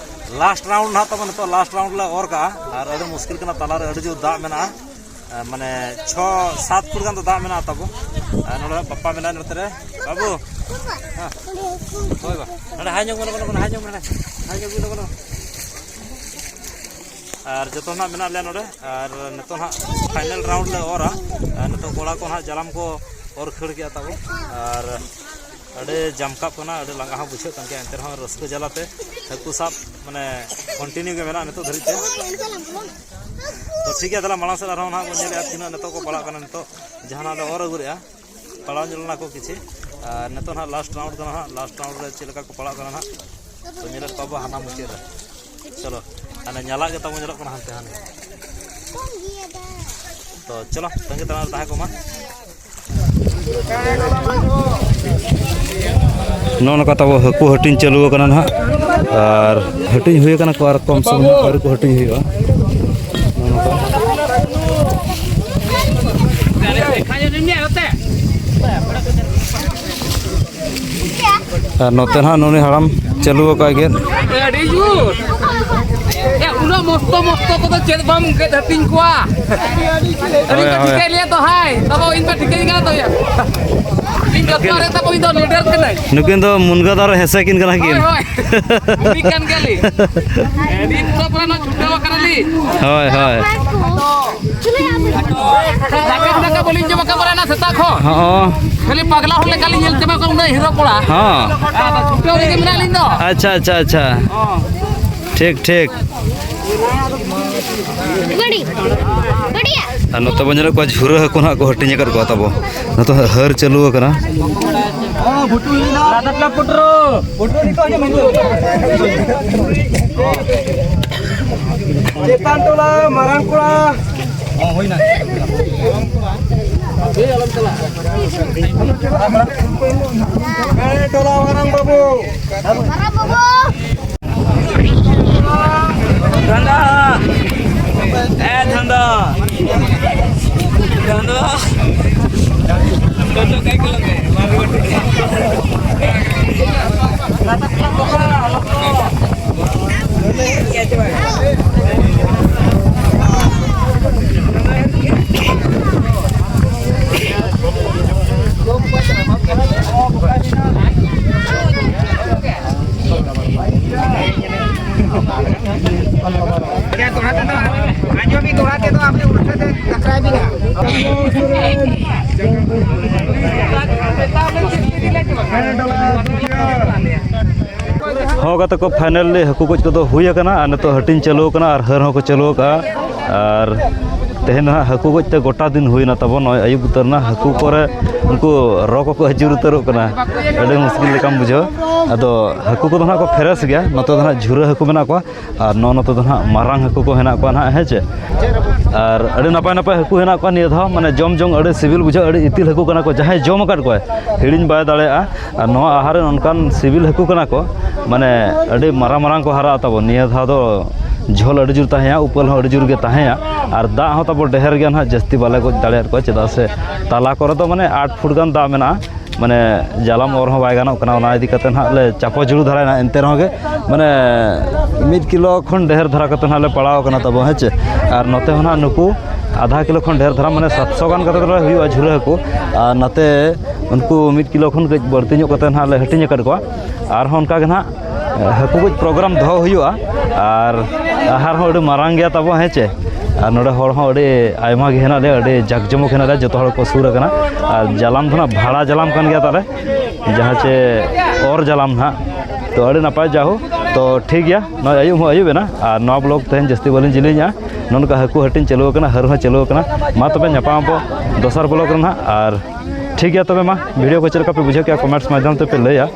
last round ᱱᱟᱦᱟᱜ ᱛᱟᱵᱚᱱ, ᱱᱤᱛᱚᱜ last round ᱞᱮ ᱚᱨ ᱠᱟᱜᱼᱟ᱾ ᱟᱨ ᱟᱹᱰᱤ ᱢᱩᱥᱠᱤᱞ ᱠᱟᱱᱟ, ᱛᱟᱞᱟᱨᱮ ᱟᱹᱰᱤ ᱡᱳᱨ ᱫᱟᱜ ᱢᱮᱱᱟᱜᱼᱟ᱾ ᱮ, ᱢᱟᱱᱮ ᱪᱷᱚ ᱥᱟᱛ ᱯᱷᱩᱴ ᱜᱟᱱ ᱫᱚ ᱫᱟᱜ ᱢᱮᱱᱟᱜᱼᱟ ᱛᱟᱵᱚ᱾ ᱟᱨ ᱱᱚᱰᱮ ᱵᱟᱯᱟ ᱢᱮᱱᱟᱭᱟ ᱱᱚᱛᱮ ᱨᱮ᱾ ᱵᱟᱹᱵᱩ, ᱦᱮᱸ, ᱦᱳᱭ ᱵᱟ, ᱱᱚᱰᱮ ᱦᱟᱭ ᱧᱚᱜ ᱢᱮ, ᱞᱚᱜᱚᱱ, ᱞᱚᱜᱚᱱ ᱦᱟᱭ ᱧᱚᱜ ᱢᱮ, ᱦᱟᱭ ᱧᱚᱜ ᱢᱮ, ᱞᱚᱜᱚᱱ, ᱞᱚᱜᱚᱱ᱾ ᱟᱨ ᱡᱚᱛᱚ ᱱᱟᱜ ᱢᱮᱱᱟᱜ ᱞᱮᱭᱟ ᱱᱚᱰᱮ᱾ ᱟᱨ ᱱᱤᱛᱚᱜ ᱱᱟᱜ final round ᱞᱮ ᱚᱨᱟ᱾ ᱟᱨ ᱱᱤᱛᱚᱜ ᱠᱚᱲᱟ ᱠᱚ ᱱᱟᱜ ᱡᱟᱞᱟᱢ ᱠᱚ ᱚᱨ ᱠᱷᱟᱹᱲ ᱠᱮᱜᱼᱟ ᱛᱟᱵᱚ᱾ ᱟᱨ ᱟᱹᱰᱤ ᱡᱟᱢᱠᱟᱜ ᱠᱟᱱᱟ, ᱟᱹᱰᱤ ᱞᱟᱸᱜᱟ ᱦᱚᱸ ᱵᱩᱡᱷᱟᱹᱜ ᱠᱟᱱ ᱜᱮᱭᱟ, ᱮᱱᱛᱮ ᱨᱮᱦᱚᱸ ᱨᱟᱹᱥᱠᱟᱹ ᱡᱟᱞᱟᱛᱮ ᱦᱟᱹᱠᱩ ᱥᱟᱵ ᱢᱟᱱᱮ continue ᱜᱮ ᱢᱮᱱᱟᱜᱼᱟ ᱱᱤᱛᱚᱜ ᱫᱷᱟᱹᱨᱤᱡ ᱛᱮ᱾ ᱛᱚ ᱴᱷᱤᱠ ᱜᱮᱭᱟ, ᱛᱟᱦᱞᱮ ᱢᱟᱲᱟᱝ ᱥᱮᱫ ᱟᱨᱦᱚᱸ ᱱᱟᱦᱟᱜ ᱵᱚᱱ ᱧᱮᱞᱮᱜᱼᱟ ᱛᱤᱱᱟᱹᱜ ᱱᱤᱛᱚᱜ ᱠᱚ ᱯᱟᱲᱟᱜ ᱠᱟᱱᱟ᱾ ᱱᱤᱛᱚᱜ ᱡᱟᱦᱟᱸ ᱱᱟᱜ ᱞᱮ ᱚᱨ ᱟᱹᱜᱩ ᱞᱮᱜᱼᱟ, ᱯᱟᱲᱟᱣ ᱧᱮᱞ ᱞᱮᱱᱟ ᱠᱚ ᱠᱤᱪᱷᱤ᱾ ᱟᱨ ᱱᱤᱛᱚᱜ ᱱᱟᱦᱟᱜ last round ᱠᱟᱱᱟ ᱱᱟᱦᱟᱜ, last round ᱨᱮ ᱪᱮᱫ ᱞᱮᱠᱟ ᱠᱚ ᱯᱟᱲᱟᱜ ᱠᱟᱱᱟ ᱱᱟᱦᱟᱜ, ᱛᱚ ᱧᱮᱞᱮᱫ ᱠᱚᱣᱟ ᱵᱚ ᱦᱟᱱᱟ ᱢᱩᱪᱟᱹᱫ ᱨᱮ᱾ ᱪᱚᱞᱚ, ᱦᱟᱱᱮ ᱧᱟᱞᱟᱜ ᱜᱮ ᱛᱟᱵᱚ ᱧᱮᱞᱚᱜ ᱠᱟᱱᱟ ᱦᱟᱱᱛᱮ ᱦᱟᱱᱮ᱾ ᱛᱚ ᱪᱚᱞᱚ, ᱛᱟᱺᱜᱤ ᱛᱟᱲᱟᱜ ᱨᱮ ᱛᱟᱦᱮᱸ ᱠᱚᱜ ᱢᱟ᱾ ᱱᱚᱜᱼᱚ ᱱᱚᱝᱠᱟ ᱛᱟᱵᱚ ᱦᱟᱹᱠᱩ ᱦᱟᱹᱴᱤᱧ ᱪᱟᱹᱞᱩ ᱟᱠᱟᱱᱟ ᱱᱟᱦᱟᱜ, ᱟᱨ ᱦᱟᱹᱴᱤᱧ ᱦᱩᱭ ᱟᱠᱟᱱᱟ ᱠᱚ, ᱟᱨ ᱠᱚᱢ ᱥᱚᱢ ᱱᱟᱦᱟᱜ ᱟᱹᱣᱨᱤ ᱠᱚ ᱦᱟᱹᱴᱤᱧ ᱦᱩᱭᱩᱜᱼᱟ᱾ ᱱᱚᱜᱼᱚ ᱱᱚᱝᱠᱟ᱾ ᱟᱨ ᱱᱚᱛᱮ ᱱᱟᱦᱟᱜ ᱱᱩᱱᱤ ᱦᱟᱲᱟᱢ ᱪᱟᱹᱞᱩ ᱟᱠᱟᱫ ᱜᱮᱫ᱾ ᱟᱹᱰᱤ ᱡᱳᱨ᱾ ᱮ, ᱩᱱᱟᱹᱜ ᱢᱚᱥᱛᱚ ᱢᱚᱥᱛᱚ ᱠᱚᱫᱚ ᱪᱮᱫ ᱵᱟᱢ ᱜᱮᱫ ᱦᱟᱹᱴᱤᱧ ᱠᱚᱣᱟ? ᱟᱹᱞᱤᱧ ᱦᱳᱭ, ᱫᱚ ᱦᱳᱭ᱾ ᱴᱷᱤᱠᱟᱹᱭ ᱞᱮᱭᱟ ᱛᱚ, ᱦᱟᱭ᱾ ᱛᱟᱵᱚ ᱤᱧ ᱫᱚ ᱴᱷᱤᱠᱟᱹᱧ ᱠᱟᱱᱟ ᱛᱚ, ᱭᱟ᱾ ᱤᱧ ᱡᱚᱛᱚ ᱨᱮ ᱛᱟᱵᱚ ᱤᱧ ᱫᱚ leader ᱠᱟᱹᱱᱟᱹᱧ᱾ ᱱᱩᱠᱤᱱ ᱫᱚ ᱢᱩᱱᱜᱟᱹ ᱫᱟᱨᱮ ᱦᱮᱸᱥᱮ ᱠᱤᱱ ᱠᱟᱱᱟ ᱠᱤᱱ᱾ ᱦᱳᱭ, ᱦᱳᱭ᱾ ᱩᱱᱤ ᱠᱟᱱ ᱜᱮᱭᱟᱞᱤᱧ᱾ ᱱᱤᱛ ᱫᱚ ᱯᱩᱨᱟᱹ ᱱᱚᱣᱟ ᱪᱷᱩᱴᱟᱹᱣ ᱟᱠᱟᱱᱟᱞᱤᱧ᱾ ᱦᱳᱭ, ᱦᱳᱭ᱾ ᱫᱟᱠᱟ ᱫᱟᱠᱟ ᱵᱟᱹᱞᱤᱧ ᱡᱚᱢ ᱟᱠᱟᱫ ᱯᱟᱨᱟ ᱱᱟ ᱥᱮᱛᱟᱜ ᱠᱷᱚᱱ᱾ ᱦᱚᱸ᱾ ᱠᱷᱟᱹᱞᱤ ᱯᱟᱜᱽᱞᱟ ᱦᱚᱲ ᱞᱮᱠᱟᱞᱤᱧ ᱧᱮᱞ ᱪᱟᱵᱟ ᱠᱚᱣᱟ, ᱩᱱᱟᱹᱜ ᱦᱤᱨᱳ ᱠᱚᱲᱟ᱾ ᱦᱚᱸ᱾ ᱟᱫᱚ ᱪᱷᱩᱴᱟᱹᱣ ᱨᱮᱜᱮ ᱢᱮᱱᱟᱜ ᱞᱤᱧ ᱫᱚ᱾ ᱟᱪᱪᱷᱟ, ᱟᱪᱪᱷᱟ, ᱟᱪᱪᱷᱟ᱾ ᱦᱚᱸ᱾ ᱴᱷᱤᱠ, ᱴᱷᱤᱠ᱾ ᱵᱟᱹᱲᱤ᱾ ᱵᱟᱹᱲᱤᱭᱟ᱾ ᱟᱨ ᱱᱚᱛᱮ ᱵᱚᱱ ᱧᱮᱞᱮᱫ ᱠᱚᱣᱟ ᱡᱷᱩᱨᱟᱹ ᱦᱟᱹᱠᱩ ᱱᱟᱦᱟᱜ ᱠᱚ ᱦᱟᱹᱴᱤᱧ ᱟᱠᱟᱫ ᱠᱚᱣᱟ ᱛᱟᱵᱚ᱾ ᱱᱚᱛᱮ ᱦᱟᱹᱨ ᱪᱟᱹᱞᱩ ᱟᱠᱟᱱᱟ᱾ ᱪᱮᱛᱟᱱ ᱴᱚᱞᱟ ᱢᱟᱨᱟᱝ ᱠᱚᱲᱟ᱾ ᱦᱮᱸ, ᱴᱚᱞᱟ ᱢᱟᱨᱟᱝ ᱵᱟᱹᱵᱩ᱾ ᱢᱟᱨᱟᱝ ᱵᱟᱹᱵᱩ᱾ ᱫᱷᱟᱸᱫᱟ᱾ ᱮ ᱫᱷᱟᱸᱫᱟ᱾ ᱫᱷᱟᱸᱫᱟ᱾ ᱫᱷᱟᱸᱫᱟ ᱠᱟᱭ ᱠᱚᱞᱚᱢ ᱢᱮ᱾ ᱟᱸᱡᱚᱢᱤᱧ ᱫᱚᱦᱲᱟ ᱛᱮᱫᱚ ᱟᱯᱮ ᱩᱞᱴᱟᱹ ᱛᱮ ᱴᱟᱠᱨᱟᱭ ᱵᱤᱱᱟ᱾ ᱦᱚᱸ ᱜᱟᱛᱮ ᱠᱚ, finally ᱦᱟᱹᱠᱩ ᱜᱚᱡ ᱠᱚᱫᱚ ᱦᱩᱭ ᱟᱠᱟᱱᱟ ᱟᱨ ᱱᱤᱛᱚᱜ ᱦᱟᱹᱴᱤᱧ ᱪᱟᱹᱞᱩ ᱟᱠᱟᱱᱟ ᱟᱨ ᱦᱟᱹᱨ ᱦᱚᱸᱠᱚ ᱪᱟᱹᱞᱩ ᱟᱠᱟᱫᱼᱟ᱾ ᱟᱨ ᱛᱮᱦᱮᱧ ᱫᱚ ᱦᱟᱸᱜ ᱦᱟᱹᱠᱩ ᱜᱚᱡ ᱛᱮ ᱜᱚᱴᱟ ᱫᱤᱱ ᱦᱩᱭᱱᱟ ᱛᱟᱵᱚᱱ᱾ ᱱᱚᱜᱼᱚᱭ ᱟᱹᱭᱩᱵ ᱩᱛᱟᱹᱨ ᱮᱱᱟ, ᱦᱟᱹᱠᱩ ᱠᱚᱨᱮ ᱩᱱᱠᱩ ᱨᱚ ᱠᱚᱠᱚ ᱟᱹᱪᱩᱨ ᱩᱛᱟᱹᱨᱚᱜ ᱠᱟᱱᱟ᱾ ᱟᱹᱰᱤ ᱢᱩᱥᱠᱤᱞ ᱞᱮᱠᱟᱢ ᱵᱩᱡᱷᱟᱹᱣᱟ᱾ ᱟᱫᱚ ᱦᱟᱹᱠᱩ ᱠᱚᱫᱚ ᱦᱟᱸᱜ ᱠᱚ ᱯᱷᱮᱨᱮᱥ ᱜᱮᱭᱟ, ᱱᱚᱛᱮ ᱫᱚ ᱦᱟᱸᱜ ᱡᱷᱩᱨᱟᱹ ᱦᱟᱹᱠᱩ ᱢᱮᱱᱟᱜ ᱠᱚᱣᱟ᱾ ᱟᱨ ᱱᱚᱜᱼᱚ ᱱᱚᱛᱮ ᱫᱚ ᱦᱟᱸᱜ ᱢᱟᱨᱟᱝ ᱦᱟᱹᱠᱩ ᱠᱚ ᱦᱮᱱᱟᱜ ᱠᱚᱣᱟ ᱦᱟᱸᱜ, ᱦᱮᱸ ᱪᱮ? ᱟᱨ ᱟᱹᱰᱤ ᱱᱟᱯᱟᱭ ᱱᱟᱯᱟᱭ ᱦᱟᱹᱠᱩ ᱦᱮᱱᱟᱜ ᱠᱚᱣᱟ ᱱᱤᱭᱟᱹ ᱫᱷᱟᱣ, ᱢᱟᱱᱮ ᱡᱚᱢ ᱡᱚᱝ ᱟᱹᱰᱤ ᱥᱤᱵᱤᱞ ᱵᱩᱡᱷᱟᱹᱜᱼᱟ, ᱟᱹᱰᱤ ᱤᱛᱤᱞ ᱦᱟᱹᱠᱩ ᱠᱟᱱᱟ ᱠᱚ᱾ ᱡᱟᱦᱟᱸᱭ ᱡᱚᱢ ᱟᱠᱟᱫ ᱠᱚᱣᱟᱭ, ᱦᱤᱲᱤᱧ ᱵᱟᱭ ᱫᱟᱲᱮᱭᱟᱜᱼᱟ᱾ ᱟᱨ ᱱᱚᱣᱟ ᱟᱦᱟᱨ ᱨᱮᱱ ᱚᱱᱠᱟᱱ ᱥᱤᱵᱤᱞ ᱦᱟᱹᱠᱩ ᱠᱟᱱᱟ ᱠᱚ, ᱢᱟᱱᱮ ᱟᱹᱰᱤ ᱢᱟᱨᱟᱝ ᱢᱟᱨᱟᱝ ᱠᱚ ᱦᱟᱨᱟᱜᱼᱟ ᱛᱟᱵᱚᱱ᱾ ᱱᱤᱭᱟᱹ ᱫᱷᱟᱣ ᱫᱚ ᱡᱷᱟᱹᱞ ᱟᱹᱰᱤ ᱡᱳᱨ ᱛᱟᱦᱮᱸᱭᱟ, ᱩᱯᱟᱹᱞ ᱦᱚᱸ ᱟᱹᱰᱤ ᱡᱳᱨ ᱜᱮ ᱛᱟᱦᱮᱸᱭᱟ, ᱟᱨ ᱫᱟᱜ ᱦᱚᱸ ᱛᱟᱵᱚ ᱰᱷᱮᱨ ᱜᱮᱭᱟ ᱱᱟᱦᱟᱜ, ᱡᱟᱹᱥᱛᱤ ᱵᱟᱞᱮ ᱜᱚᱡ ᱫᱟᱲᱮᱭᱟᱫ ᱠᱚᱣᱟ, ᱪᱮᱫᱟᱜ ᱥᱮ ᱛᱟᱞᱟ ᱠᱚᱨᱮ ᱫᱚ ᱢᱟᱱᱮ ᱟᱴ ᱯᱷᱩᱴ ᱜᱟᱱ ᱫᱟᱜ ᱢᱮᱱᱟᱜᱼᱟ᱾ ᱢᱟᱱᱮ ᱡᱟᱞᱟᱢ ᱚᱨ ᱦᱚᱸ ᱵᱟᱭ ᱜᱟᱱᱚᱜ ᱠᱟᱱᱟ, ᱚᱱᱟ ᱤᱫᱤ ᱠᱟᱛᱮ ᱱᱟᱦᱟᱜ ᱞᱮ ᱪᱟᱯᱚ ᱡᱩᱲᱩ ᱫᱷᱟᱨᱟᱭᱮᱱᱟ᱾ ᱮᱱᱛᱮ ᱨᱮᱦᱚᱸ ᱜᱮ ᱢᱟᱱᱮ ᱢᱤᱫ ᱠᱤᱞᱳ ᱠᱷᱚᱱ ᱰᱷᱮᱨ ᱫᱷᱟᱨᱟ ᱠᱟᱛᱮ ᱱᱟᱦᱟᱜ ᱞᱮ ᱯᱟᱲᱟᱣ ᱠᱟᱱᱟ ᱛᱟᱵᱚ, ᱦᱮᱸ ᱪᱮ? ᱟᱨ ᱱᱚᱛᱮ ᱦᱚᱸ ᱱᱟᱦᱟᱜ ᱱᱩᱠᱩ ᱟᱫᱷᱟ ᱠᱤᱞᱳ ᱠᱷᱚᱱ ᱰᱷᱮᱨ ᱫᱷᱟᱨᱟ, ᱢᱟᱱᱮ ᱥᱟᱛᱥᱚ ᱜᱟᱱ ᱠᱟᱛᱮ ᱫᱷᱟᱨᱟ ᱦᱩᱭᱩᱜᱼᱟ ᱡᱷᱩᱨᱟᱹ ᱦᱟᱹᱠᱩ᱾ ᱟᱨ ᱱᱚᱛᱮ ᱩᱱᱠᱩ ᱢᱤᱫ ᱠᱤᱞᱳ ᱠᱷᱚᱱ ᱠᱟᱹᱡ ᱵᱟᱹᱲᱛᱤ ᱧᱚᱜ ᱠᱟᱛᱮ ᱱᱟᱦᱟᱜ ᱞᱮ ᱦᱟᱹᱴᱤᱧ ᱟᱠᱟᱫ ᱠᱚᱣᱟ᱾ ᱟᱨᱦᱚᱸ ᱚᱱᱠᱟ ᱜᱮ ᱱᱟᱦᱟᱜ ᱦᱟᱹᱠᱩ ᱜᱚᱡ ᱯᱨᱳᱜᱨᱟᱢ ᱫᱚᱦᱚ ᱦᱩᱭᱩᱜᱼᱟ᱾ ᱟᱨ ᱟᱦᱟᱨ ᱦᱚᱸ ᱟᱹᱰᱤ ᱢᱟᱨᱟᱝ ᱜᱮᱭᱟ ᱛᱟᱵᱚ, ᱦᱮᱸ ᱪᱮ? ᱟᱨ ᱱᱚᱰᱮ ᱦᱚᱲ ᱦᱚᱸ ᱟᱹᱰᱤ ᱟᱭᱢᱟ ᱜᱮ ᱦᱮᱱᱟᱜ ᱞᱮᱭᱟ, ᱟᱹᱰᱤ ᱡᱟᱠ ᱡᱚᱢᱚᱠ ᱦᱮᱱᱟᱜ ᱞᱮᱭᱟ, ᱡᱚᱛᱚ ᱦᱚᱲ ᱠᱚ ᱥᱩᱨ ᱟᱠᱟᱱᱟ᱾ ᱟᱨ ᱡᱟᱞᱟᱢ ᱫᱚ ᱱᱟᱜ ᱵᱷᱟᱲᱟ ᱡᱟᱞᱟᱢ ᱠᱟᱱ ᱜᱮᱭᱟ ᱛᱟᱞᱮ, ᱡᱟᱦᱟᱸ ᱪᱮ ᱚᱨ ᱡᱟᱞᱟᱢ ᱱᱟᱜ᱾ ᱛᱚ ᱟᱹᱰᱤ ᱱᱟᱯᱟᱭ, ᱡᱟᱦᱳ᱾ ᱛᱚ ᱴᱷᱤᱠ ᱜᱮᱭᱟ, ᱱᱚᱜᱼᱚᱭ ᱟᱹᱭᱩᱵ ᱦᱚᱸ ᱟᱹᱭᱩᱵ ᱮᱱᱟ, ᱟᱨ ᱱᱚᱣᱟ ᱵᱞᱚᱜ ᱛᱮᱦᱮᱧ ᱡᱟᱹᱥᱛᱤ ᱵᱟᱹᱞᱤᱧ ᱡᱤᱞᱤᱧᱟ᱾ ᱱᱚᱜᱼᱚ ᱱᱚᱝᱠᱟ ᱦᱟᱹᱠᱩ ᱦᱟᱹᱴᱤᱧ ᱪᱟᱹᱞᱩ ᱟᱠᱟᱱᱟ, ᱦᱟᱹᱨ ᱦᱚᱸ ᱪᱟᱹᱞᱩ ᱟᱠᱟᱱᱟ᱾ ᱢᱟ ᱛᱚᱵᱮ ᱧᱟᱯᱟᱢ ᱟᱵᱚ ᱫᱚᱥᱟᱨ ᱵᱞᱚᱜ ᱨᱮ ᱱᱟᱜ᱾ ᱟᱨ ᱴᱷᱤᱠ ᱜᱮᱭᱟ ᱛᱚᱵᱮ, ᱢᱟ ᱵᱷᱤᱰᱤᱭᱳ ᱠᱚ ᱪᱮᱫ ᱞᱮᱠᱟ ᱯᱮ ᱵᱩᱡᱷᱟᱹᱣ ᱠᱮᱜᱼᱟ, ᱠᱚᱢᱮᱱᱴᱥ ᱢᱟᱫᱽᱫᱷᱚᱢ ᱛᱮᱯᱮ ᱞᱟᱹᱭᱟ᱾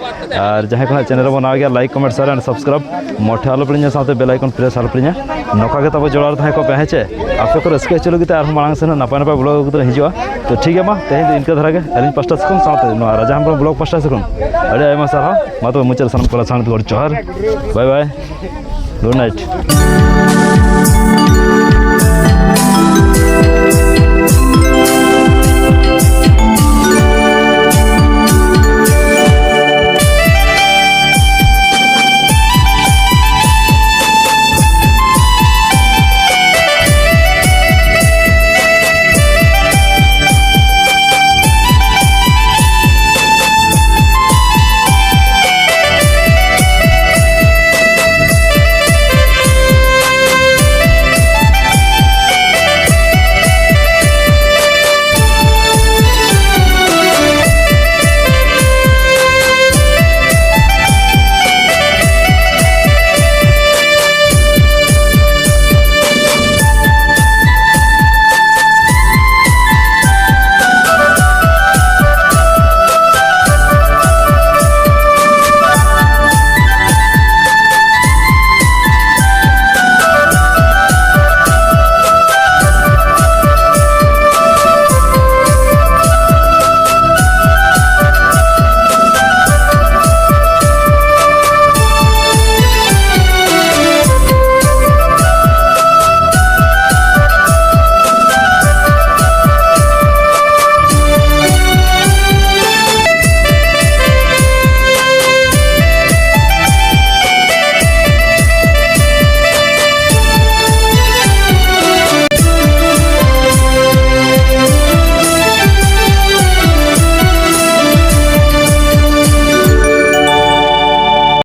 ᱟᱨ ᱡᱟᱦᱟᱸᱭ ᱠᱚ ᱱᱟᱜ ᱪᱮᱱᱮᱞ ᱨᱮᱵᱚᱱ ᱱᱟᱣᱟ ᱜᱮᱭᱟ, like, comment, share and subscribe ᱢᱚᱴᱷᱮ ᱟᱞᱚ ᱯᱮ ᱦᱤᱲᱤᱧᱟ, ᱥᱟᱶᱛᱮ ᱵᱮᱞ ᱟᱭᱠᱚᱱ ᱯᱨᱮᱥ ᱟᱞᱚ ᱯᱮ ᱦᱤᱲᱤᱧᱟ᱾ ᱱᱚᱝᱠᱟ ᱜᱮ ᱛᱟᱵᱚ ᱡᱚᱲᱟᱣ ᱨᱮ ᱛᱟᱦᱮᱸ ᱠᱚᱜ ᱯᱮ, ᱦᱮᱸ ᱪᱮ? ᱟᱯᱮ ᱠᱚ ᱨᱟᱹᱥᱠᱟᱹ ᱦᱚᱪᱚ ᱞᱟᱹᱜᱤᱫ ᱛᱮ ᱟᱨᱦᱚᱸ ᱢᱟᱲᱟᱝ ᱥᱮᱱ ᱱᱟᱯᱟᱭ ᱱᱟᱯᱟᱭ ᱵᱞᱚᱜ ᱟᱹᱜᱩ ᱠᱟᱛᱮ ᱦᱤᱡᱩᱜᱼᱟ᱾ ᱛᱚ ᱴᱷᱤᱠ ᱜᱮᱭᱟ, ᱢᱟ ᱛᱮᱦᱮᱧ ᱫᱚ ᱤᱱᱠᱟᱹ ᱫᱷᱟᱨᱟ ᱜᱮ᱾ ᱟᱹᱞᱤᱧ ᱯᱟᱥᱴᱟ ᱥᱮᱫ ᱠᱷᱚᱱ, ᱥᱟᱶᱛᱮ ᱱᱚᱣᱟ ᱨᱟᱡᱟ ᱦᱮᱢᱵᱨᱚᱢ ᱵᱞᱚᱜ ᱯᱟᱥᱴᱟ ᱥᱮᱫ ᱠᱷᱚᱱ ᱟᱹᱰᱤ ᱟᱭᱢᱟ ᱥᱟᱨᱦᱟᱣ᱾ ᱢᱟ ᱛᱚᱵᱮ ᱢᱩᱪᱟᱹᱫ ᱥᱟᱱᱟᱢ ᱠᱚ ᱞᱟᱥᱟᱲᱦᱮᱫ ᱜᱚᱰ ᱡᱚᱦᱟᱨ᱾ Bye bye. Good night.